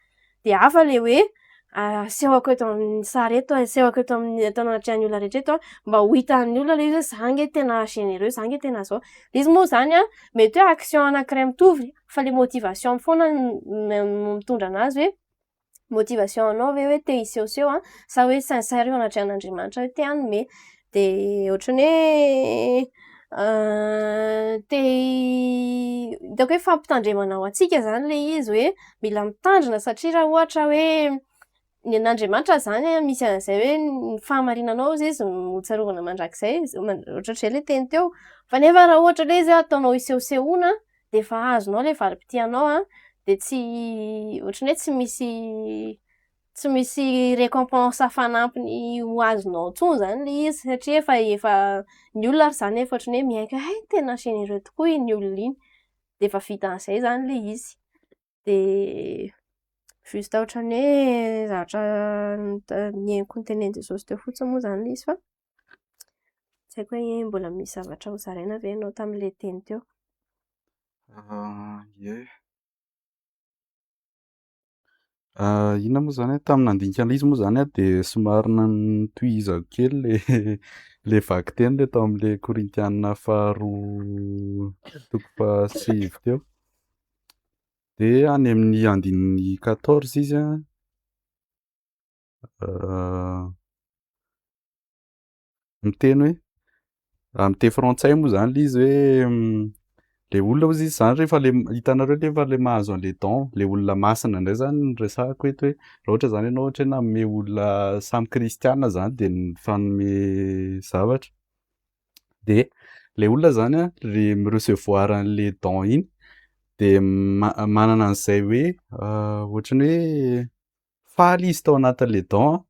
De hafa le hoe asehoko eto amin'ny sary eto, asehoko eto amin'ny eto anatrehan'ny olona rehetra eto an, mba ho hitan'ny olona le izy hoe za nge tena généreux, za nge tena zao. Le izy moa zany an, mety hoe action anankiray mitovy fa le motivation foana no mitondra anazy hoe motivation anao ve hoe te hisehoseho an sa hoe sincère eo anatrehan'Andriamanitra hoe te hanome. De ohatran'ny hoe te hitako hoe fampitandremana ho antsika zany le izy hoe mila mitandrina satria raha ohatra hoe ny an'Andriamanitra zany an misy an'izay hoe ny fahamarinanao hozy izy no tsarovana mandrakizay, ohatrohatr'izay le teny teo. Fa nefa raha ohatra le izy hoe ataonao hisehosehoana de efa azonao le valim-pitianao an, de tsy ohatran'ny hoe tsy misy tsy misy récompense fanampiny ho azonao intsony zany le izy satria efa efa ny olona ary zany efa ohatran'ny hoe miaiky hoe hay tena généreux tokoa iny olona iny. De efa vitan'izay zany le izy. De juste ohatran'ny hoe zavatra nihainoko notenenin'i Jesosy teo fotsiny moa zany le izy fa tsy haiko hoe mbola misy zavatra ho zaraina ve ianao tamin'ilay teny teo. Ie. Inona moa zany tamin'ny nandinika an'ilay izy moa zany aho de somary notohizako kely le le vakiteny le tao amin'le Korintiana faharoa toko fahasivy teo. De any amin'ny andininy quatorze izy an, miteny hoe amin'ny teny frantsay moa zany le izy hoe le olona hozy izy zany rehefa le hitanareo rehefa le mahazo an'le don, le olona masina indray zany no resahako eto hoe raha ohatra zany ianao ohatra hoe nanome olona samy kristiana zany de nifanome zavatra de le olona zany an le mi-recevoir an'le don iny de manana an'izay hoe ohatran'ny hoe faly izy tao anatin'le don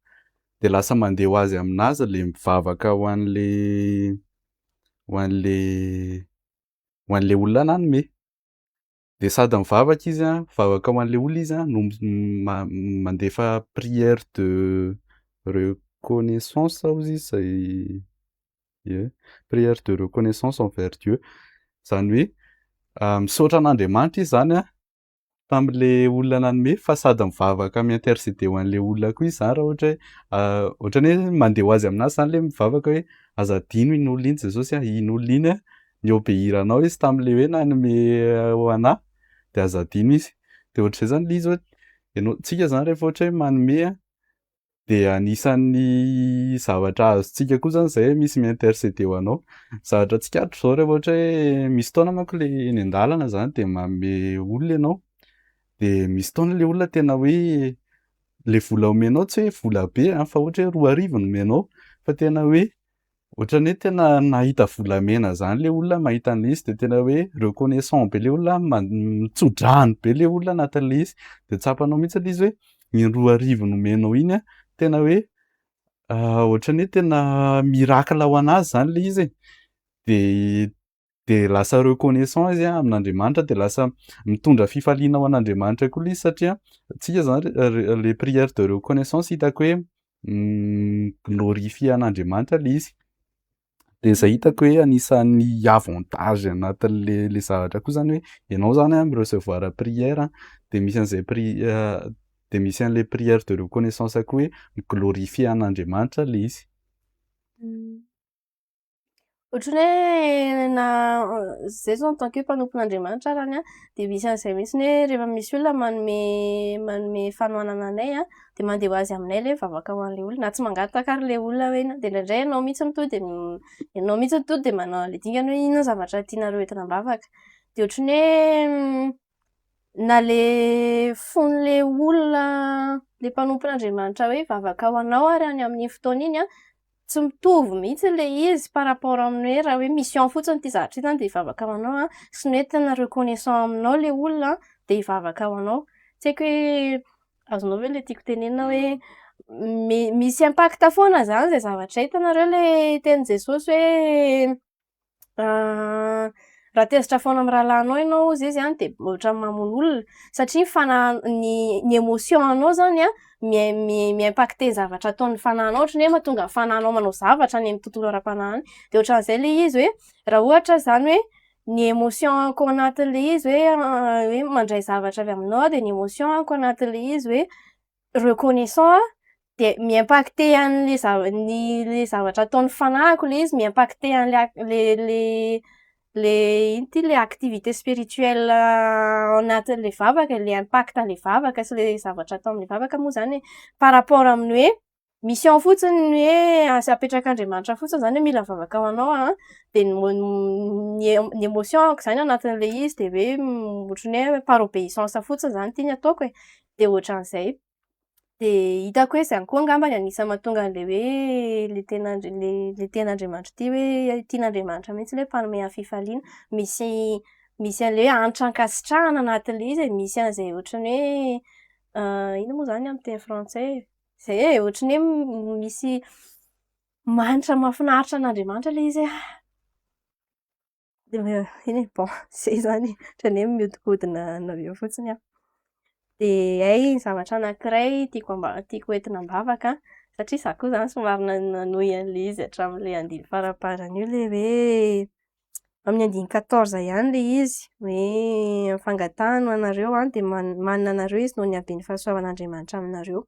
de lasa mandeha ho azy aminazy le mivavaka ho an'le ho an'le ho an'le olona nanome. De sady mivavaka izy an, mivavaka ho an'le olona izy an no mandefa prière de reconnaissance hozy izy zay ie prière de reconnaissance envers Dieu. Zany hoe misaotra an'Andriamanitra izy zany an tamin'le olona nanome fa sady mivavaka mi-intercéder ho an'le olona koa izy zany raha ohatra hoe ohatran'ny hoe mandeha ho azy aminazy zany le mivavaka hoe aza adino iny olona iny Jesosy a, iny olona iny a ni-obéir anao izy tamin'le hoe nanome ho anahy de aza adino izy. De ohatr'izay zany le izy hoe ianao tsika zany rehefa ohatra hoe manome a de anisan'ny zavatra azontsika koa zany zay hoe misy mi-intercéder ho anao. Zavatra tsikaritro zao rehefa ohatra hoe misy fotoana manko le eny an-dalana zany de manome olona ianao de misy fotoana le olona tena hoe le vola omenao tsy hoe vola be an fa ohatra hoe 2000 no omenao fa tena hoe ohatran'ny hoe tena nahita volamena zany le olona mahita an'le izy de tena hoe reconnaissant be le olona mitso-drano be le olona anatin'le izy de tsapanao mihitsy le izy hoe iny 2000 nomenao iny an tena hoe ohatran'ny hoe tena miracle ho anazy zany le izy e. De de lasa reconnaissant izy a amin'Andriamanitra de lasa mitondra fifaliana ho an'Andriamanitra koa le izy satria tsika zany le prière de reconnaissance hitako hoe mi-glorifier an'Andriamanitra le izy. De zay hitako hoe anisan'ny avantage anatin'le le zavatra koa zany hoe ianao zany a mi-recevoir prière de misy an'izay de misy an'le prière de reconnaissance koa hoe mi-glorifier an'Andriamanitra le izy. Ohatran'ny hoe na zay zao en tant que mpanompon'Andriamanitra arany an de misy an'izay mihitsiny hoe rehefa misy olona manome manome fanohanana anay an de mandeha ho azy aminay le mivavaka ho an'le olona na tsy mangataka ary le olona hoe inona de indraindray ianao mihitsy no tonga de ianao mihitsy no tonga de manao an'le dingana hoe inona zavatra tianareo entina am-bavaka. De ohatran'ny hoe na le fon'le olona le mpanompon'Andriamanitra hoe hivavaka ho anao ary any amin'iny fotoana iny an, Tsy mitovy mihitsy ilay izy par rapport amin'ny hoe raha hoe mission fotsiny ity zavatra ity izany dia hivavaka ho anao an, sy ny hoe tena reconnaissant aminao ilay olona an, dia hivavaka ho anao. Tsy haiko hoe azonao ve ilay tiako tenenina hoe misy impact foana izany izay zavatra hitanareo ilay tenin'i Jesosy hoe raha tezitra foana amin'ny rahalahinao ianao hozy izy an, dia ohatran'ny mamono olona satria ny fanahy ny émotion anao izany an mi-impacter ny zavatra ataon'ny fanahinao, ohatran'ny hoe mahatonga ny fanahinao manao zavatra any amin'ny tontolo ara-panahy any. Dia ohatran'izay ilay izy hoe raha ohatra izany hoe ny émotion-ko anatin'ilay izy hoe hoe mandray zavatra avy aminao aho dia ny émotion-ko anatin'ilay izy hoe reconnaissant aho dia mi-impacter an'le ny le zavatra ataon'ny fanahiko ilay izy, mi-impacter an'le le le le ino ty le activité spirituelle ao anatin'le vavaka, le impact an'le vavaka sy le zavatra atao amin'le vavaka moa zany e, par rapport amin'ny hoe mission fotsiny ny hoe asa apetrak'Andriamanitra fotsiny zany hoe mila mivavaka ho anao an, de ny émotion-ko zany anatin'le izy de hoe ohatran'ny hoe par obéissance fotsiny zany ty ny ataoko e, de ohatran'izay. De hitako hoe izany koa angambany anisan'ny mahatonga an'le hoe le tena le tenin'Andriamanitra ity hoe tian'Andriamanitra mihitsy ilay mpanome amin'ny fifaliana. Misy misy an'le hoe hanitra ankasitrahana anatin'le izy e, misy an'izay ohatran'ny hoe ino moa izany amin'ny teny frantsay e? Izay e, ohatran'ny hoe misy manitra mahafinaritra an'Andriamanitra ilay izy hoe iny e, bon izay izany ohatran'ny hoe mihodinkodina nareo fotsiny aho. De hay ny zavatra anankiray tiako tiako hoentina am-bavaka satria izaho koa izany somary nanohy an'ilay izy hatramin'ilay andininy faraparany io ilay hoe amin'ny andininy 14 ihany ilay izy hoe fangatahana ho anareo an, dia manana anareo izy noho ny haben'ny fahasoavan'Andriamanitra aminareo.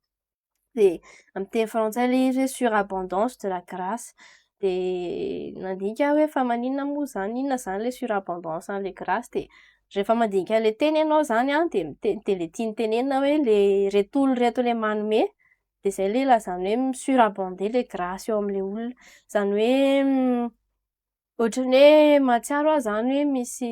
De amin'ny teny frantsay ilay izy hoe surabondance de la grâce. De nandinika aho hoe fa maninona moa izany, inona izany ilay surabondance an'ilay grâce de rehefa mandinika an'ilay teny ianao izany an, de de le tiany tenenina hoe le reto olona reto ilay manome, de izay ilay ilazany hoe mi-surabonder ilay grâce eo amin'ilay olona. Izany hoe ohatran'ny hoe mahatsiaro aho izany hoe misy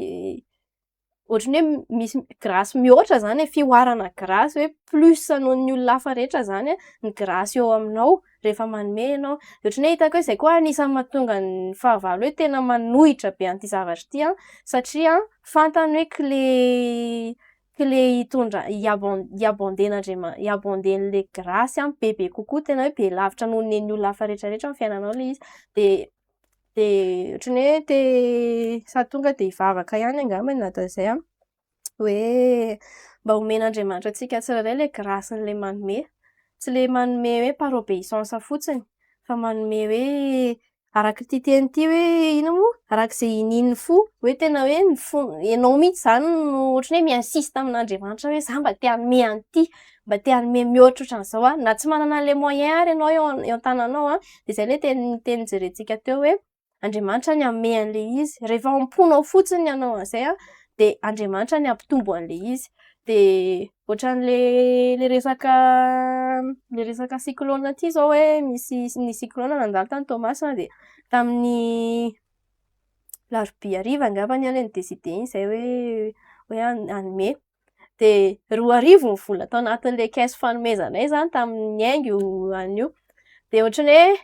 ohatran'ny hoe misy grâce mihoatra izany e, fihoarana grâce hoe plus noho ny olona hafa rehetra izany ny grâce eo aminao rehefa manome ianao. De ohatran'ny hoe hitako hoe izay koa anisan'ny mahatonga ny fahavalo hoe tena manohitra be an'ity zavatra ity an, satria fantany hoe clé hitondra hi-abonder-n'Andriama- hi-abonder-n'le grâce an bebe kokoa, tena hoe be lavitra noho ny an'ny olona hafa rehetrarehetra amin'ny fiainanao ilay izy. De ohatran'ny hoe te sady tonga de hivavaka ihany angambany anatin'izay an, hoe mba omen'Andriamanitra antsika tsirairay ilay grâce-n'ilay manome. Tsy ilay manome hoe par obéissance fotsiny fa manome hoe araka ity teny ity hoe ino moa? Araka izay inian'ny fo, hoe tena hoe ny fo ianao mihitsy izany no ohatran'ny hoe mi-insiste amin'Andriamanitra hoe izaho mba te hanome an'ity, mba te hanome mihoatra ohatran'izao aho, na tsy manana an'ilay moyen ary ianao eo an-tananao an, de izay ilay teny jerentsika teo hoe Andriamanitra ny hanome an'ilay izy, rehefa ao am-ponao fotsiny ny hanao an'izay an, de Andriamanitra ny hampitombo an'ilay izy. De ohatran'le le resaka le resaka cyclone ity zao hoe misy ny cyclone nandalo tany Toamasina de tamin'ny alarobia hariva angambany aho ilay ni-décider iny izay hoe hanome. De 2000 ny vola tao anatin'ilay caisse fanomezanay izany tamin'ny haingo an'io. De ohatran'ny hoe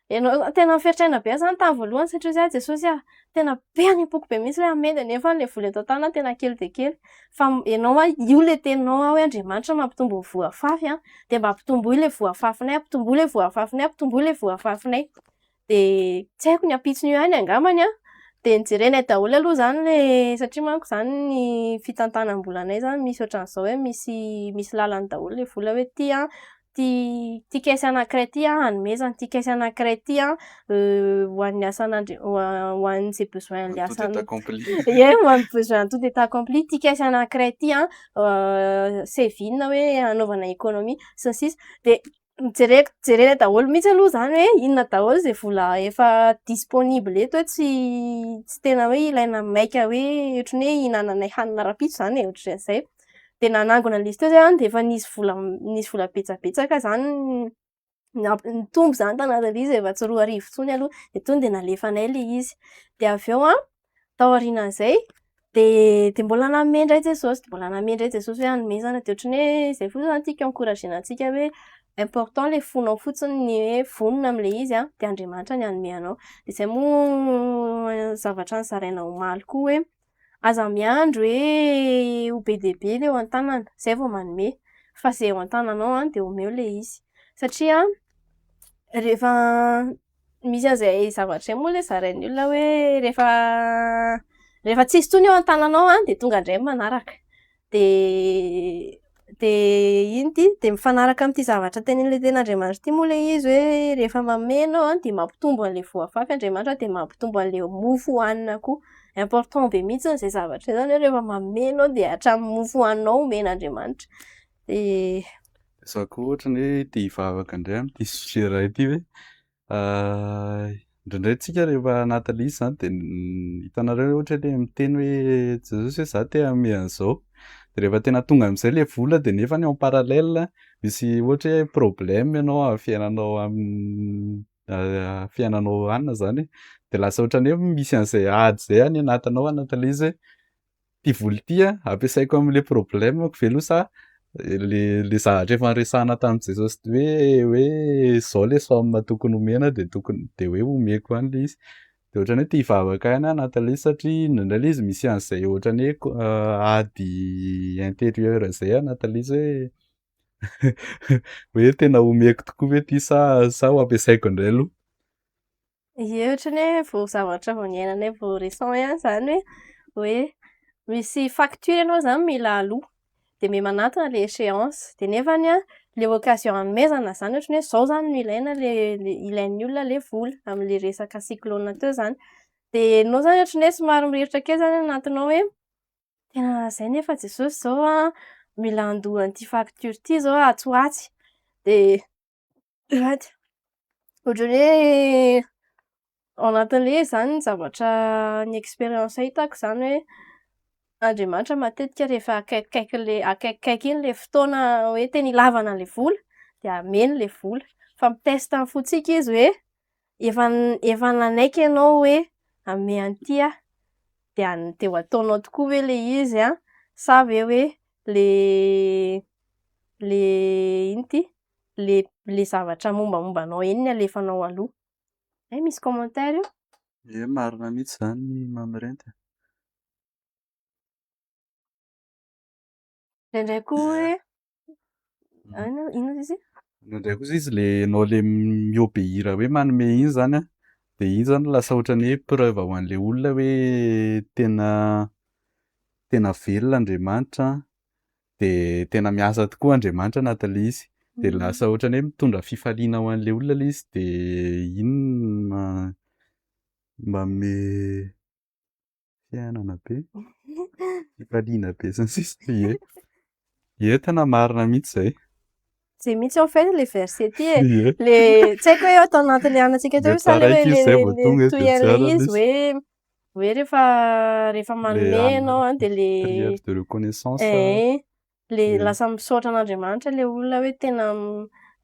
ianao tena niferotraina be aho izany tamin'ny voalohany satria hozy aho Jesosy ah, tena be any am-poko be mihitsy ilay hanome de nefa ilay vola eto an-tanana tena kely dia kely. Fa ianao an, io ilay teninao hoe Andriamanitra mampitombo ny voa afafy an, de mba ampitomboy ilay voa afafinay, ampitomboy ilay voa afafinay, ampitomboy ilay voa afafinay. De tsy haiko ny ampitson'io ihany angambany an, de nijerenay daholo aloha izany le satria manko izany ny fitantanam-bolanay izany misy ohatran'izao hoe misy lalany daholo ilay vola hoe ity an, ty caisse anankiray ity an hanomezana, ty caisse anankiray ity an ho an'ny asan'Andri- ho an'izay besoin an'ilay Tout asa est accompli. Ie, ho an'ny besoin tout est accompli, ty caisse anankiray ity an saving hoe hanaovana économie sy ny sisa. De nijereko jerenay daholo mihitsy aloha izany hoe inona daholo izay vola efa disponible eto hoe tsy tena hoe ilaina maika hoe ohatran'ny hoe hihinananay hanina rahampitso izany e, ohatran'izay. De nanangona liste teo zay an, de efa nisy vola betsabetsaka izany nitombo izany tanatin'ilay izy efa tsy 2000 intsony aloha, de tonga de nalefanay ilay izy. De avy eo an, tao aorianan'izay de mbola nanome indray Jesosy, de mbola nanome indray Jesosy hoe hanomezana, de ohatran'ny hoe izay fotsiny izany tiako encourager-na antsika hoe Important le fonao fotsiny ny hoe vonona amin'ilay izy an, de Andriamanitra ny hanome anao. De zay moa zavatra nozaraina omaly koa hoe aza miandry hoe ho be dia be le eo an-tanana zay vao manome fa zay eo an-tananao an de omeo le izy satria rehefa misy an'izay zavatra izay moa le zarain'ny olona hoe rehefa tsisy intsony eo an-tananao an de tonga indray ny manaraka. De de ino ty? De mifanaraka amin'ity zavatra tenenin'ilay tenin'Andriamanitra ity moa ilay izy hoe rehefa manome ianao an de mampitombo an'ilay voa afafy Andriamanitra de mampitombo an'ilay mofo hohanina koa. Important be mihitsiny izay zavatra izay zany hoe rehefa manome ianao de hatramin'ny mofo hohaninao omen'Andriamanitra. De Izaho koa ohatran'ny hoe te hivavaka indray amin'ity sujet iray ity hoe indraindray tsika rehefa anatin'ilay izy izany dia hitanareo ohatra hoe ilay miteny hoe Jesosy hoe izaho te hanome an'izao. Dia rehefa tena tonga amin'izay ilay vola dia nefany en parallèle misy ohatra hoe problème ianao amin'ny fiainanao amin'ny fiainanao hanina izany dia lasa ohatran'ny hoe misy an'izay ady izay any anatinao anatin'ilay izy hoe ity vola ity an ampiasaiko amin'ilay problème-ko ve aloha sa le le zavatra efa niresahana tamin'i Jesosy hoe hoe izao le somme tokony omena dia tokony dia hoe omeko any ilay izy. Dia ohatran'ny hoe te hivavaka ihany aho anatin'ilay izy satria indraindray ilay izy misy an'izay ohatran'ny hoe ady intérieur izay anatin'ilay izy hoe hoe tena omeko tokoa ve ity sa sa ho ampiasaiko indray aloha. Ie, ohatran'ny hoe vao zavatra vao niainanay vao récent ihany izany hoe hoe misy facture ianao izany mila aloa de miha manantona ilay échéance de nefany an le occasion hanomezana izany ohatran'ny hoe izao izany no ilaina le le ilain'ny olona le vola amin'le resaka cyclone teo izany. De ianao izany ohatran'ny hoe somary mieritreritra kely izany anatinao hoe tena izay nefa Jesosy izao an mila handoa an'ity facture ity izao atsy ho atsy. De azafady, ohatran'ny hoe ao anatin'ilay izy izany ny zavatra ny expérience hitako izany hoe Andriamanitra matetika rehefa akaikikaiky le akaikikaiky iny le fotoana hoe tena ilavana an'ilay vola de ameny ilay vola. Fa mi-teste ny fontsika izy hoe efa efa nanaiky ianao hoe hanome an'ity aho de an- de ho ataonao tokoa ve ilay izy an sa ve hoe le le ino ty? Le le zavatra mombamomba anao iny no alefanao aloha. Hay misy commentaire io? Ie, marina mihitsy izany Mamy Renty a. Indraindray koa hoe inona inona izy? Indraindray koa izy le ianao le mi-obéir hoe manome iny zany an, de iny zany lasa ohatran'ny hoe preuve ho an'le olona hoe tena tena velona Andriamanitra de tena miasa tokoa Andriamanitra anatin'le izy. De lasa ohatran'ny hoe mitondra fifaliana ho an'le olona le izy de iny no manome fiainana be, fifaliana be sy ny sisa. Ie, ie tena marina mihitsy zay. Zay mihitsy en fait le verset ty e. Ie. Le tsy haiko hoe atao anatin'le anantsika teo Mety sa le hoe taraiky izy le zay vao le tonga de toy tsy an'le arany izy izy. hoe hoe rehefa rehefa Le manome anona ianao an de le prière de reconnaissance. eh le Ie. lasa misaotra an'Andriamanitra le olona hoe tena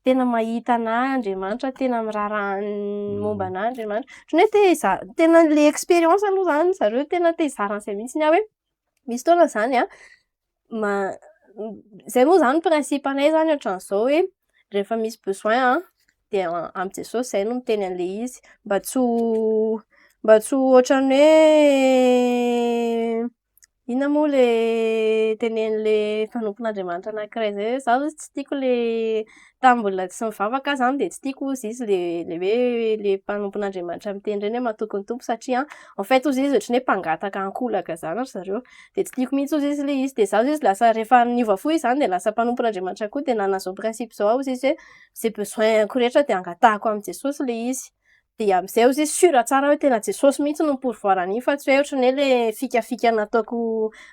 tena mahita anahy Andriamanitra, tena miraharaha ny momba anahy Andriamanitra. Ohatran'ny hoe te hiza- tena le expérience aloha zany zareo tena te hizara an'izay mihitsiny aho hoe misy fotoana zany an ma- zay moa zany principe anay zany ohatran'izao hoe rehefa misy besoin an de amin'i Jesosy zay no miteny an'le izy mba tsy ho mba tsy ho ohatran'ny hoe inona moa le tenenin'le mpanompon'Andriamanitra anankiray zay hoe zaho tsy tiako le tamin'ny mbola tsy nivavaka aho zany de tsy tiako hozy izy le le hoe le mpanompon'Andriamanitra miteny ireny hoe matoky ny Tompo satria en fait hozy izy ohatran'ny hoe mpangataka ankolaka zany ry zareo. De tsy tiako mihitsy hozy izy le izy de zaho hozy izy lasa rehefa niova fo izy zany de lasa mpanompon'Andriamanitra koa de nanana zao principe zao aho hozy izy hoe zay besoin-ko rehetra de angatahako amin'i Jesosy le izy. De am'izay hozy izy sûr tsara hoe tena Jesosy mihitsy no mi-pourvoir an'iny fa tsy hoe ohatran'ny hoe le fikafika nataoko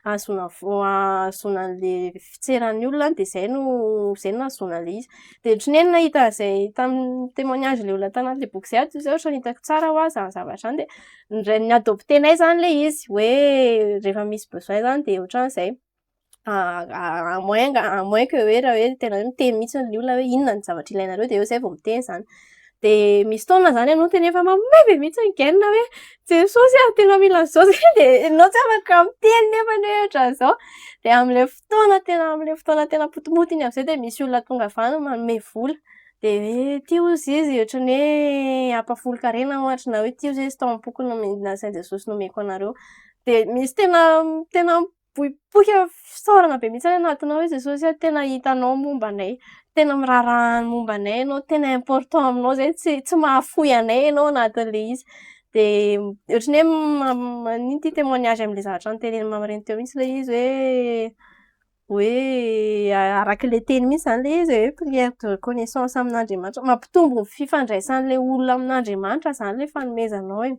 ahazoana vo- ahazoana an'le fitseran'ny olona de zay no zay no nahazoana an'le izy. De ohatran'ny hoe nahita an'izay tamin'ny témoignage le olona tanatin'le boky zay aho de zay ohatran'ny hitako tsara hoa zany zavatra zany de ndray ni-adoptenay zany le izy hoe rehefa misy besoin zany de ohatran'izay. À moins à moins que hoe raha hoe tena hoe miteny mihitsy ny olona hoe inona ny zavatra ilainareo de eo zay vao miteny zany. De misy fotoana zany ianao tena efa mamay be mihitsy ny gaine hoe Jesosy ah tena mila an'izao zay de ianao tsy afaka miteny nefany hoe ohatran'izao. De amin'ilay fotoana tena amin'ilay fotoana tena potomoty iny amin'izay de misy olona tonga avy any manome vola. De hoe ty hozy izy ohatran'ny hoe ampahafolon-karena ohatra na hoe ty hozy izy tao am-poko nome- nasain'i Jesosy nomeko anareo. De misy tena tena mipoipoika fisaorana be mihitsy any anatinao hoe Jesosy ah tena hitanao momba anay, tena miraharaha ny momba anay ianao, tena important aminao zay, tsy mahafoy anay ianao anatin'ilay izy. De ohatran'ny hoe maninona ty témoignage amin'ilay zavatra notenenin'i Mama Reny teo mihitsy ilay izy hoe hoe arak'ilay teny mihitsy izany ilay izy e, hoe prière de reconnaissance amin'Andriamanitra. Mampitombo ny fifandraisan'ilay olona amin'Andriamanitra izany ilay fanomezanao e.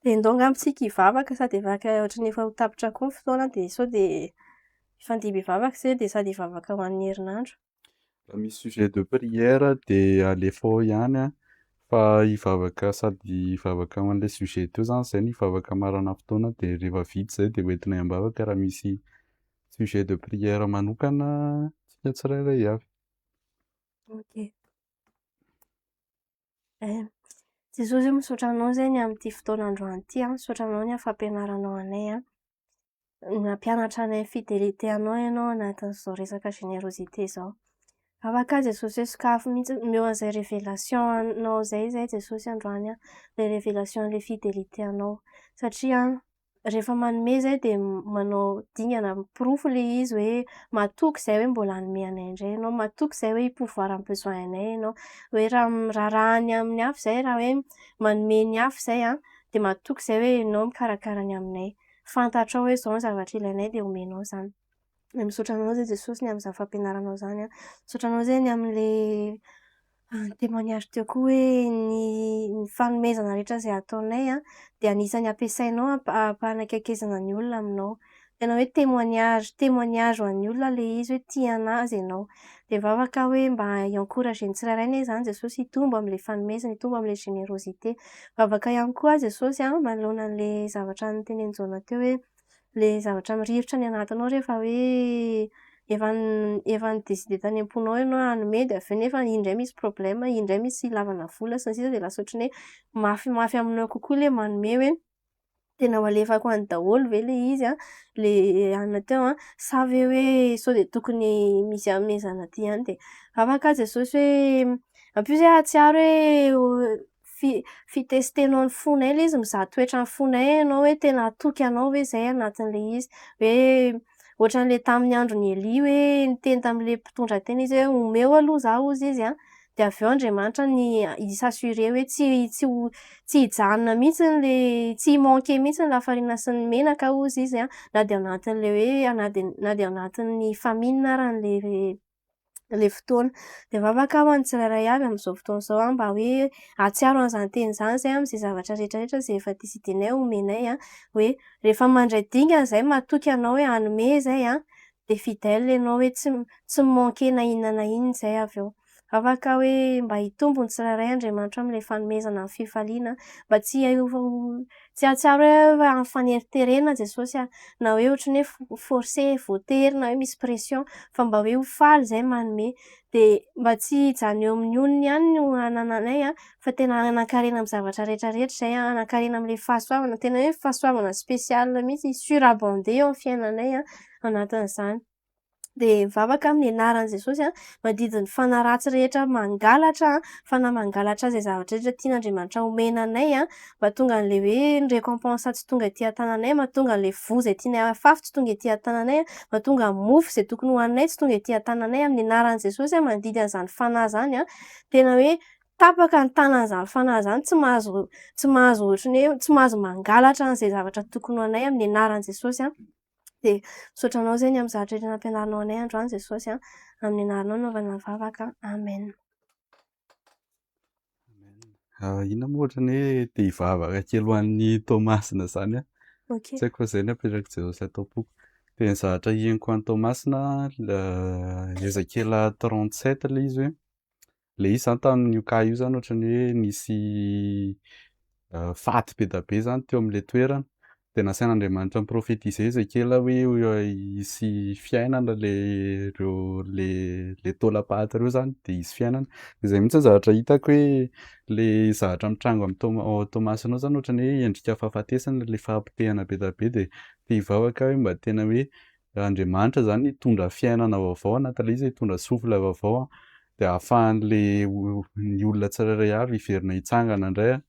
De ndao angamba tsika hivavaka sady afaka ohatran'ny efa ho tapitra koa ny fotoana de sao de hifandimby hivavaka isika de sady hivavaka ho an'ny herinandro. Raha misy sujet de prière de alefa ao ihany an, fa hivavaka sady hivavaka ho an'ilay sujet teo izany izay no hivavaka marana fotoana de rehefa vita izay de hoentinay am-bavaka raha misy sujet de prière manokana tsika tsirairay avy. Ok. Jesosy ô misaotra anao izay ny amin'ity fotoana androany ity an, misaotra anao ny amin'ny fampianaranao anay an. Nampianatra anay ny fidélité anao ianao anatin'izao resaka générosité izao. Afaka Jesosy hoe sokafy mihitsy omeo an'izay révélation anao izay izay Jesosy androany an, ilay révélation an'ilay fidélité anao. Satria rehefa manome izay dia manao dingana porofo ilay izy hoe matoky izay hoe mbola hanome anay indray ianao, matoky izay hoe hi-pourvoir ny besoin anay ianao. Hoe raha miraharaha ny amin'ny hafa izay, raha hoe manome ny hafa izay an, dia matoky izay hoe ianao mikarakara ny aminay. Fantatrao hoe izao ny zavatra ilainay dia omenao izany. Misaotra anao izay Jesosy ny amin'izany fampianaranao izany an. Misaotra anao izay ny amin'ilay témoignage teo koa hoe ny fanomezana rehetra izay ataonay an dia anisan'ny ampiasainao hampanakaikezana ny olona aminao. Tena hoe témoignage témoignage ho an'ny olona ilay izy hoe tia anazy ianao. Dia mivavaka aho hoe mba hi-encourager ny tsirairay anie izany Jesosy hitombo amin'ilay fanomezana, hitombo amin'ilay générosité. Mivavaka ihany koa aho Jesosy an manoloana an'ilay zavatra notenenin'i Jaona teo hoe ilay zavatra mirirotra ny anatinao rehefa hoe efa efa ni-décider tany am-ponao ianao hanome de avy eo nefa indray misy problème, indray misy ilavana vola sy ny sisa de lasa ohatran'ny hoe mafimafy aminao kokoa ilay manome hoe tena ho alefako any daholo ve ilay izy an, le anona teo an, sa ve hoe sao de tokony misy hanomezana aty ihany de afaka Jesosy hoe ampio zay hahatsiaro hoe fi-fitestenao ny fonay ilay izy, mizaha toetra ny fonay ianao hoe tena hatoky anao ve izay anatin'ilay izy. Hoe ohatran'ilay tamin'ny andron'i Elia hoe niteny tamin'ilay mpitondra tena izy hoe omeo aloha zaho hozy izy an, de avy eo Andriamanitra ny hi-s'assurer hoe tsy tsy ho tsy hijanona mihitsy le tsy hi-manquer mihitsy ny lafarina sy ny menaka hozy izy an, na de ao anatin'ilay hoe na de ao anatin'ny famine ara le le fotoana. De mivavaka aho ho an'ny tsirairay avy amin'izao fotoana izao an mba hoe hahatsiaro an'izany teny izany izay amin'izay zavatra rehetrarehetra izay efa décidenay omenay an, hoe rehefa mandray dingana izahay matoky anao hoe hanome izay an, de fidèle ianao hoe tsy tsy mi-manquer na inona na inona izay avy eo. Afaka hoe mba hitombo ny tsirairay Andriamanitra amin'ilay fanomezana ny fifaliana mba tsy tsy hahatsiaro hoe amin'ny faneriterena Jesosy a, na hoe ohatran'ny hoe forcé voatery na hoe misy pression fa mba hoe ho faly izay manome. De mba tsy hijanona eo amin'ny onony ihany no hanananay an, fa tena hanan-karena amin'ny zavatra rehetrarehetra izay an, hanan-karena amin'ilay fahasoavana, tena hoe fahasoavana spécial mihitsy surabonder eo amin'ny fiainanay an anatin'izany. De mivavaka amin'ny anaran'i Jesosy an, mandidy ny fanahy ratsy rehetra mangalatra, fanahy mangalatra izay zavatra rehetra tian'Andriamanitra omena anay an, mba tonga an'ilay hoe ny récompense tsy tonga aty an-tananay, mahatonga an'ilay voa izay tianay hafafy tsy tonga ety an-tananay, mahatonga ny mofo izay tokony hohaninay tsy tonga ety an-tananay amin'ny anaran'i Jesosy an, mandidy an'izany fanahy izany an, tena hoe tapaka ny tanan'izany fanahy izany, tsy mahazo tsy mahazo ohatran'ny hoe tsy mahazo mangalatra an'izay zavatra tokony ho anay amin'ny anaran'i Jesosy an. De misaotra anao izay ny amin'ny zavatra rehetra nampianarinao anay androany Jesosy an, amin'ny anaranao anaovana vavaka. Amen. Inona moa ohatran'ny hoe te hivavaka kely ho an'ny Toamasina izany aho. Ok. Tsy haiko fa izay no apetrak'i Jesosy ato am-poko. De ny zavatra henoko any Toamasina, Ezekiela 37 ilay izy hoe, ilay izy izany tamin'io cas io izany ohatran'ny hoe nisy faty be dia be izany teo amin'ilay toerana. Dia nasain'Andriamanitra ni-prophétiser Ezekiela hoe hisy fiainana le ireo le le taolam-paty ireo zany dia hisy fiainana. Dia izay mihitsy ny zavatra hitako hoe le zavatra mitranga amin'ny Toma- ao Toamasina ao zany ohatran'ny hoe endrika fahafatesana le fahapotehana be dia be dia te hivavaka aho hoe mba tena hoe Andriamanitra zany hitondra fiainana vaovao anatin'ilay izy, hitondra souffle vaovao dia ahafahan'le ny olona tsirairay avy hiverina hitsangana indray an.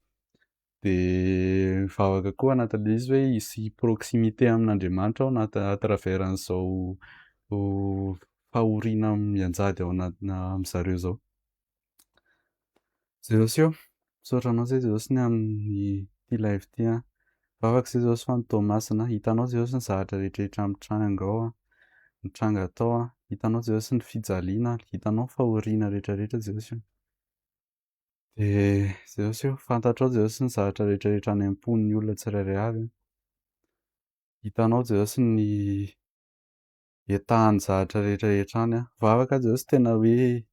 Dia mivavaka koa anatin'ilay izy hoe hisy proximité amin'Andriamanitra ao anaty à travers an'izao fahoriana mianjady ao anatina amin'zareo izao. Jesosy ô, misaotra anao zay Jesosy ny amin'ity live ity an. Vavaka zay Jesosy fa ny Toamasina. Hitanao Jesosy ny zavatra rehetrarehetra mitranga ao an, mitranga tao an. Hitanao Jesosy ny fijaliana, hitanao ny fahoriana rehetrarehetra Jesosy ô. Dia Jesosy ô, fantatrao Jesosy ny zavatra rehetrarehetra any am-pon'ny olona tsirairay avy. Hitanao Jesosy ny etahan'ny zavatra rehetrarehetra any. Vavaka Jesosy tena hoe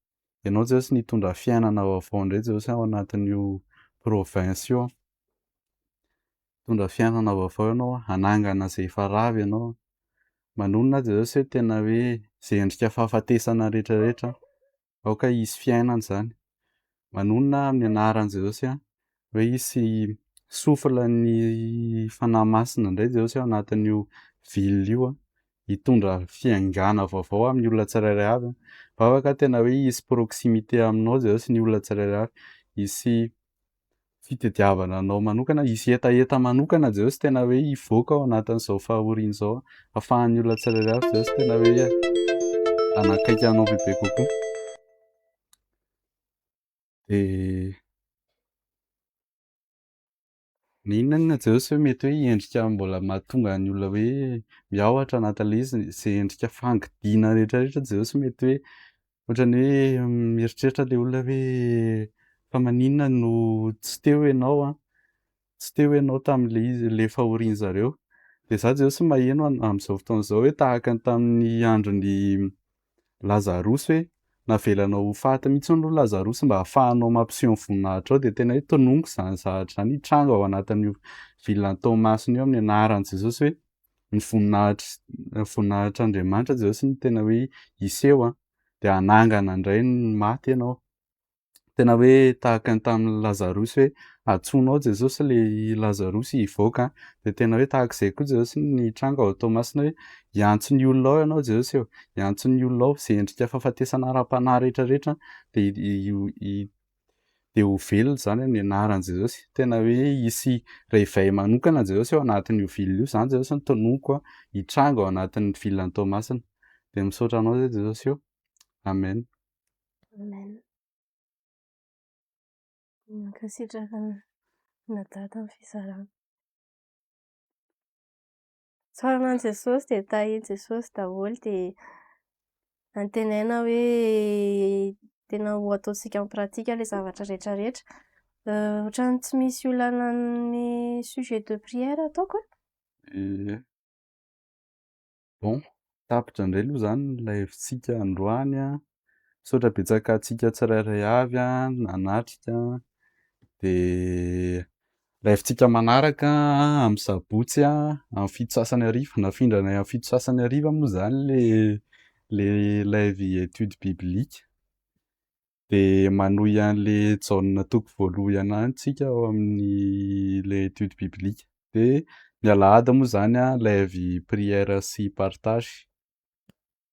ianao Jesosy nitondra fiainana vaovao indray Jesosy ao anatin'io province io. Hitondra fiainana vaovao ianao, hanangana izay efa rava ianao. Manonona Jesosy hoe tena hoe izay endrika fahafatesana rehetrarehetra. Aoka hisy fiainana izany. Manonona amin'ny anaran'i Jesosy aho hoe hisy souffle ny Fanahy Masina indray Jesosy ao anatin'io ville io hitondra fiaingàna vaovao amin'ny olona tsirairay avy. Vavaka tena hoe hisy proximité aminao Jesosy ny olona tsirairay avy. Hisy fitadiavana anao manokana, hisy hetaheta manokana Jesosy tena hoe hivoaka ao anatin'izao fahoriana izao, ahafahan'ny olona tsirairay avy Jesosy tena hoe hanakaiky anao bebe kokoa. Dia na inona na inona Jesosy hoe mety hoe endrika mbola mahatonga ny olona hoe miahotra anatin'ilay izy, izay endrika fangidiana rehetrarehetra Jesosy mety hoe Ohatran'ny hoe mieritreritra ilay olona hoe fa maninona no tsy teo ianao an, tsy teo ianao tamin'ilay izy, ilay fahorian-dry zareo. Dia izaho Jesosy maheno amin'izao fotoana izao hoe tahaka ny tamin'ny andron'i Lazarosy hoe navelanao ho faty mihitsy aloha Lazarosy mba hahafahanao mampiseho ny voninahitrao. Dia tena hoe tononiko izany zavatra izany hitranga ao anatin'io ville-n'i Toamasina io amin'ny anaran'i Jesosy hoe ny voninahitr' voninahitr'Andriamanitra Jesosy no tena hoe hiseho an, dia hanangana indray ny maty ianao. Tena hoe tahaka ny tamin'i Lazarosy hoe antsoinao Jesosy ilay Lazarosy hivoaka an, dia tena hoe tahaka izay koa Jesosy ny hitranga ao Toamasina hoe hiantso ny olona ao ianao Jesosy ô, hiantso ny olona ao, izay endrika fahafatesana ara-panahy rehetrarehetra dia dia ho velona izany amin'ny anaran'i Jesosy. Tena hoe hisy réveil manokana Jesosy ao anatin'io ville io. Izany Jesosy no tononiko hitranga ao anatin'ny ville an'i Toamasina. Dia misaotra anao izay Jesosy ô. Amen. Amen. Mankasitraka an'i Dada amin'ny fizarana. Isaorana an'i Jesosy dia tahian'i Jesosy daholo dia antenaina hoe tena ho ataontsika en pratique ilay zavatra rehetra rehetra. Ohatran'ny tsy misy olona nanome sujet de prière ataoko e. Ie. Bon, tapitra indray aloha izany ny live-ntsika androany an. Misaotra betsaka antsika tsirairay avy an, nanatrika. Dia live-ntsika manaraka amin'ny sabotsy an, amin'ny fito sasany hariva. Nafindranay amin'ny fito sasany hariva moa izany ilay ilay live étude biblique. Dia manohy an'ilay Jaona toko voalohany ihany tsika ao amin'ny ilay étude biblique. Dia ny alahady moa izany an, live prière sy partage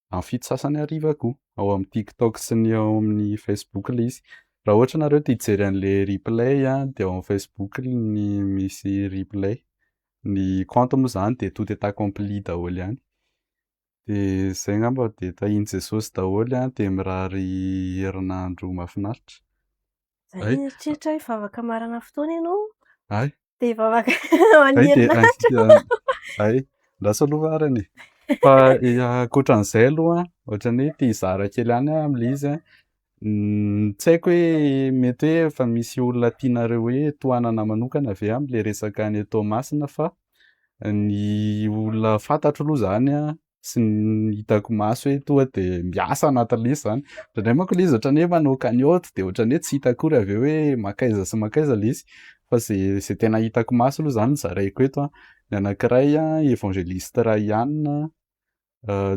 amin'ny fito sasany hariva koa, ao amin'ny TikTok sy ny ao amin'ny Facebook ilay izy. Raha ohatra nareo te hijery an'ilay replay an, dia ao amin'ny Facebook ny misy replay. Ny compte moa izany dia tout est accompli daholo ihany. Dia izay angamba dia tahian'i Jesosy daholo an, dia mirary herinandro mahafinaritra. Za nieritreritra hoe hivavaka marina fotoana ianao. Ay. Dia hivavaka ho an'ny herinandro. Ay, andraso aloha farany e. Fa ankoatran'izay aloha, ohatran'ny hoe te hizara kely ihany aho amin'ilay izy an. Tsy haiko hoe mety hoe efa misy olona tianareo hoe tohanana manokana ve amin'ilay resaka any Toamasina fa ny olona fantatro aloha izany an sy ny hitako maso hoe tonga dia miasa anatin'ilay izy izany. Indraindray manko ilay izy ohatran'ny hoe manao cagnotte dia ohatran'ny hoe tsy hita akory avy eo hoe mankaiza sy mankaiza ilay izy fa izay izay tena hitako maso aloha izany no zaraiko eto an. Ny anankiray a, Évangéliste Ryan,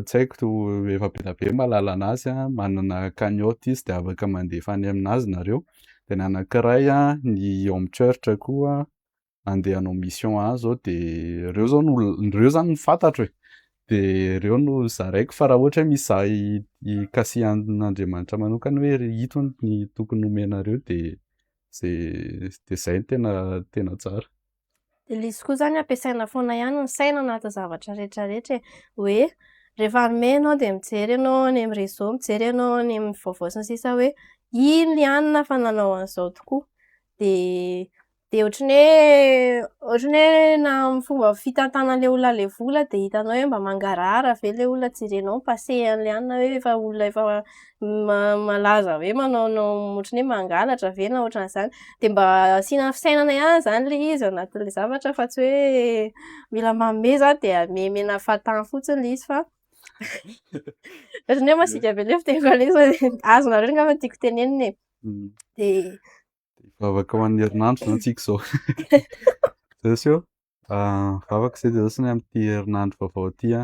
tsy haiko efa be dia be mahalala anazy a, manana cagnotte izy de afaka mandefa any aminazy nareo. De ny anankiray a, ny Home Church koa andeha hanao mission any zao de reo zao no reo zany no fantatro e. De reo no zaraiko fa raha ohatra hoe misy ikasihan'Andriamanitra manokana hoe ito ny tokony omenareo de zay de zay no tena tena tsara. De ilay izy koa zany ampiasaina foana ihany ny saina anaty zavatra rehetrarehetra e. Hoe rehefa hanome ianao de mijery ianao any amin'ny réseau, mijery ianao any amin'ny vaovao sy ny sisa hoe iny ihany fa nanao an'izao tokoa. De de ohatran'ny hoe ohatran'ny hoe na amin'ny fomba fitantanan'ilay olona ilay vola de hitanao hoe mba mangarahara ve ilay olona, jerenao ny passé an'ilay anona hoe efa olona efa malaza hoe manaonao ohatran'ny hoe mangalatra ve na ohatran'izany. De mba asiana fisainana ihany zany ilay izy ao anatin'ilay zavatra fa tsy hoe mila manome zany de amemena fahatany fotsiny ilay izy fa ohatran'ny hoe masiaka be ilay fiteniko an'izy fa azonareo angamba ny tiako tenenina e. De Vavaka ho an'ny herinandro zany tsika izao. Jesosy ô, vavaka izay Jesosy ny amin'ity herinandro vaovao ity a.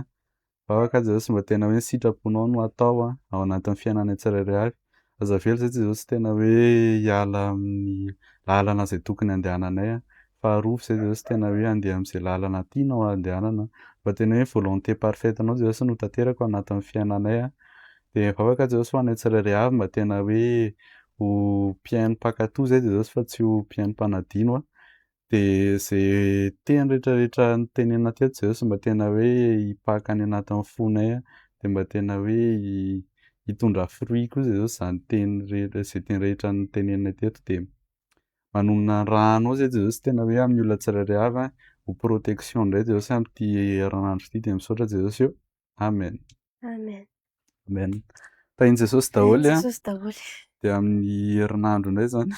Vavaka Jesosy mba tena hoe ny sitraponao no atao a ao anatin'ny fiainanay tsirairay avy. Aza avela izay Jesosy tena hoe hiala amin'ny lalana izay tokony handehananay a. Fa arovy izay Jesosy tena hoe handeha amin'izay lalana tianao handehanana. Mba tena hoe volonté parfaite-nao Jesosy no tanteraka ao anatin'ny fiainanay a. De mivavaka Jesosy ho anay tsirairay avy mba tena hoe ho mpihaino mpankatò izay Jesosy fa tsy ho mpihaino mpanadino a. De zay teny rehetrarehetra notenenina teto Jesosy mba tena hoe hipaka any anatin'ny fonay a. De mba tena hoe hitondra fruit koa Jesosy zany teny rehetra zay teny rehetra noteneninay teto de manonona ny rànao zay Jesosy tena hoe amin'ny olona tsirairay avy a ho protection indray Jesosy amin'ity herinandro ity de misaotra Jesosy ô. Amen. Amen. Amen. Tahin'i Jesosy daholo a. Jesosy daholo. De amin'ny herinandro indray zany.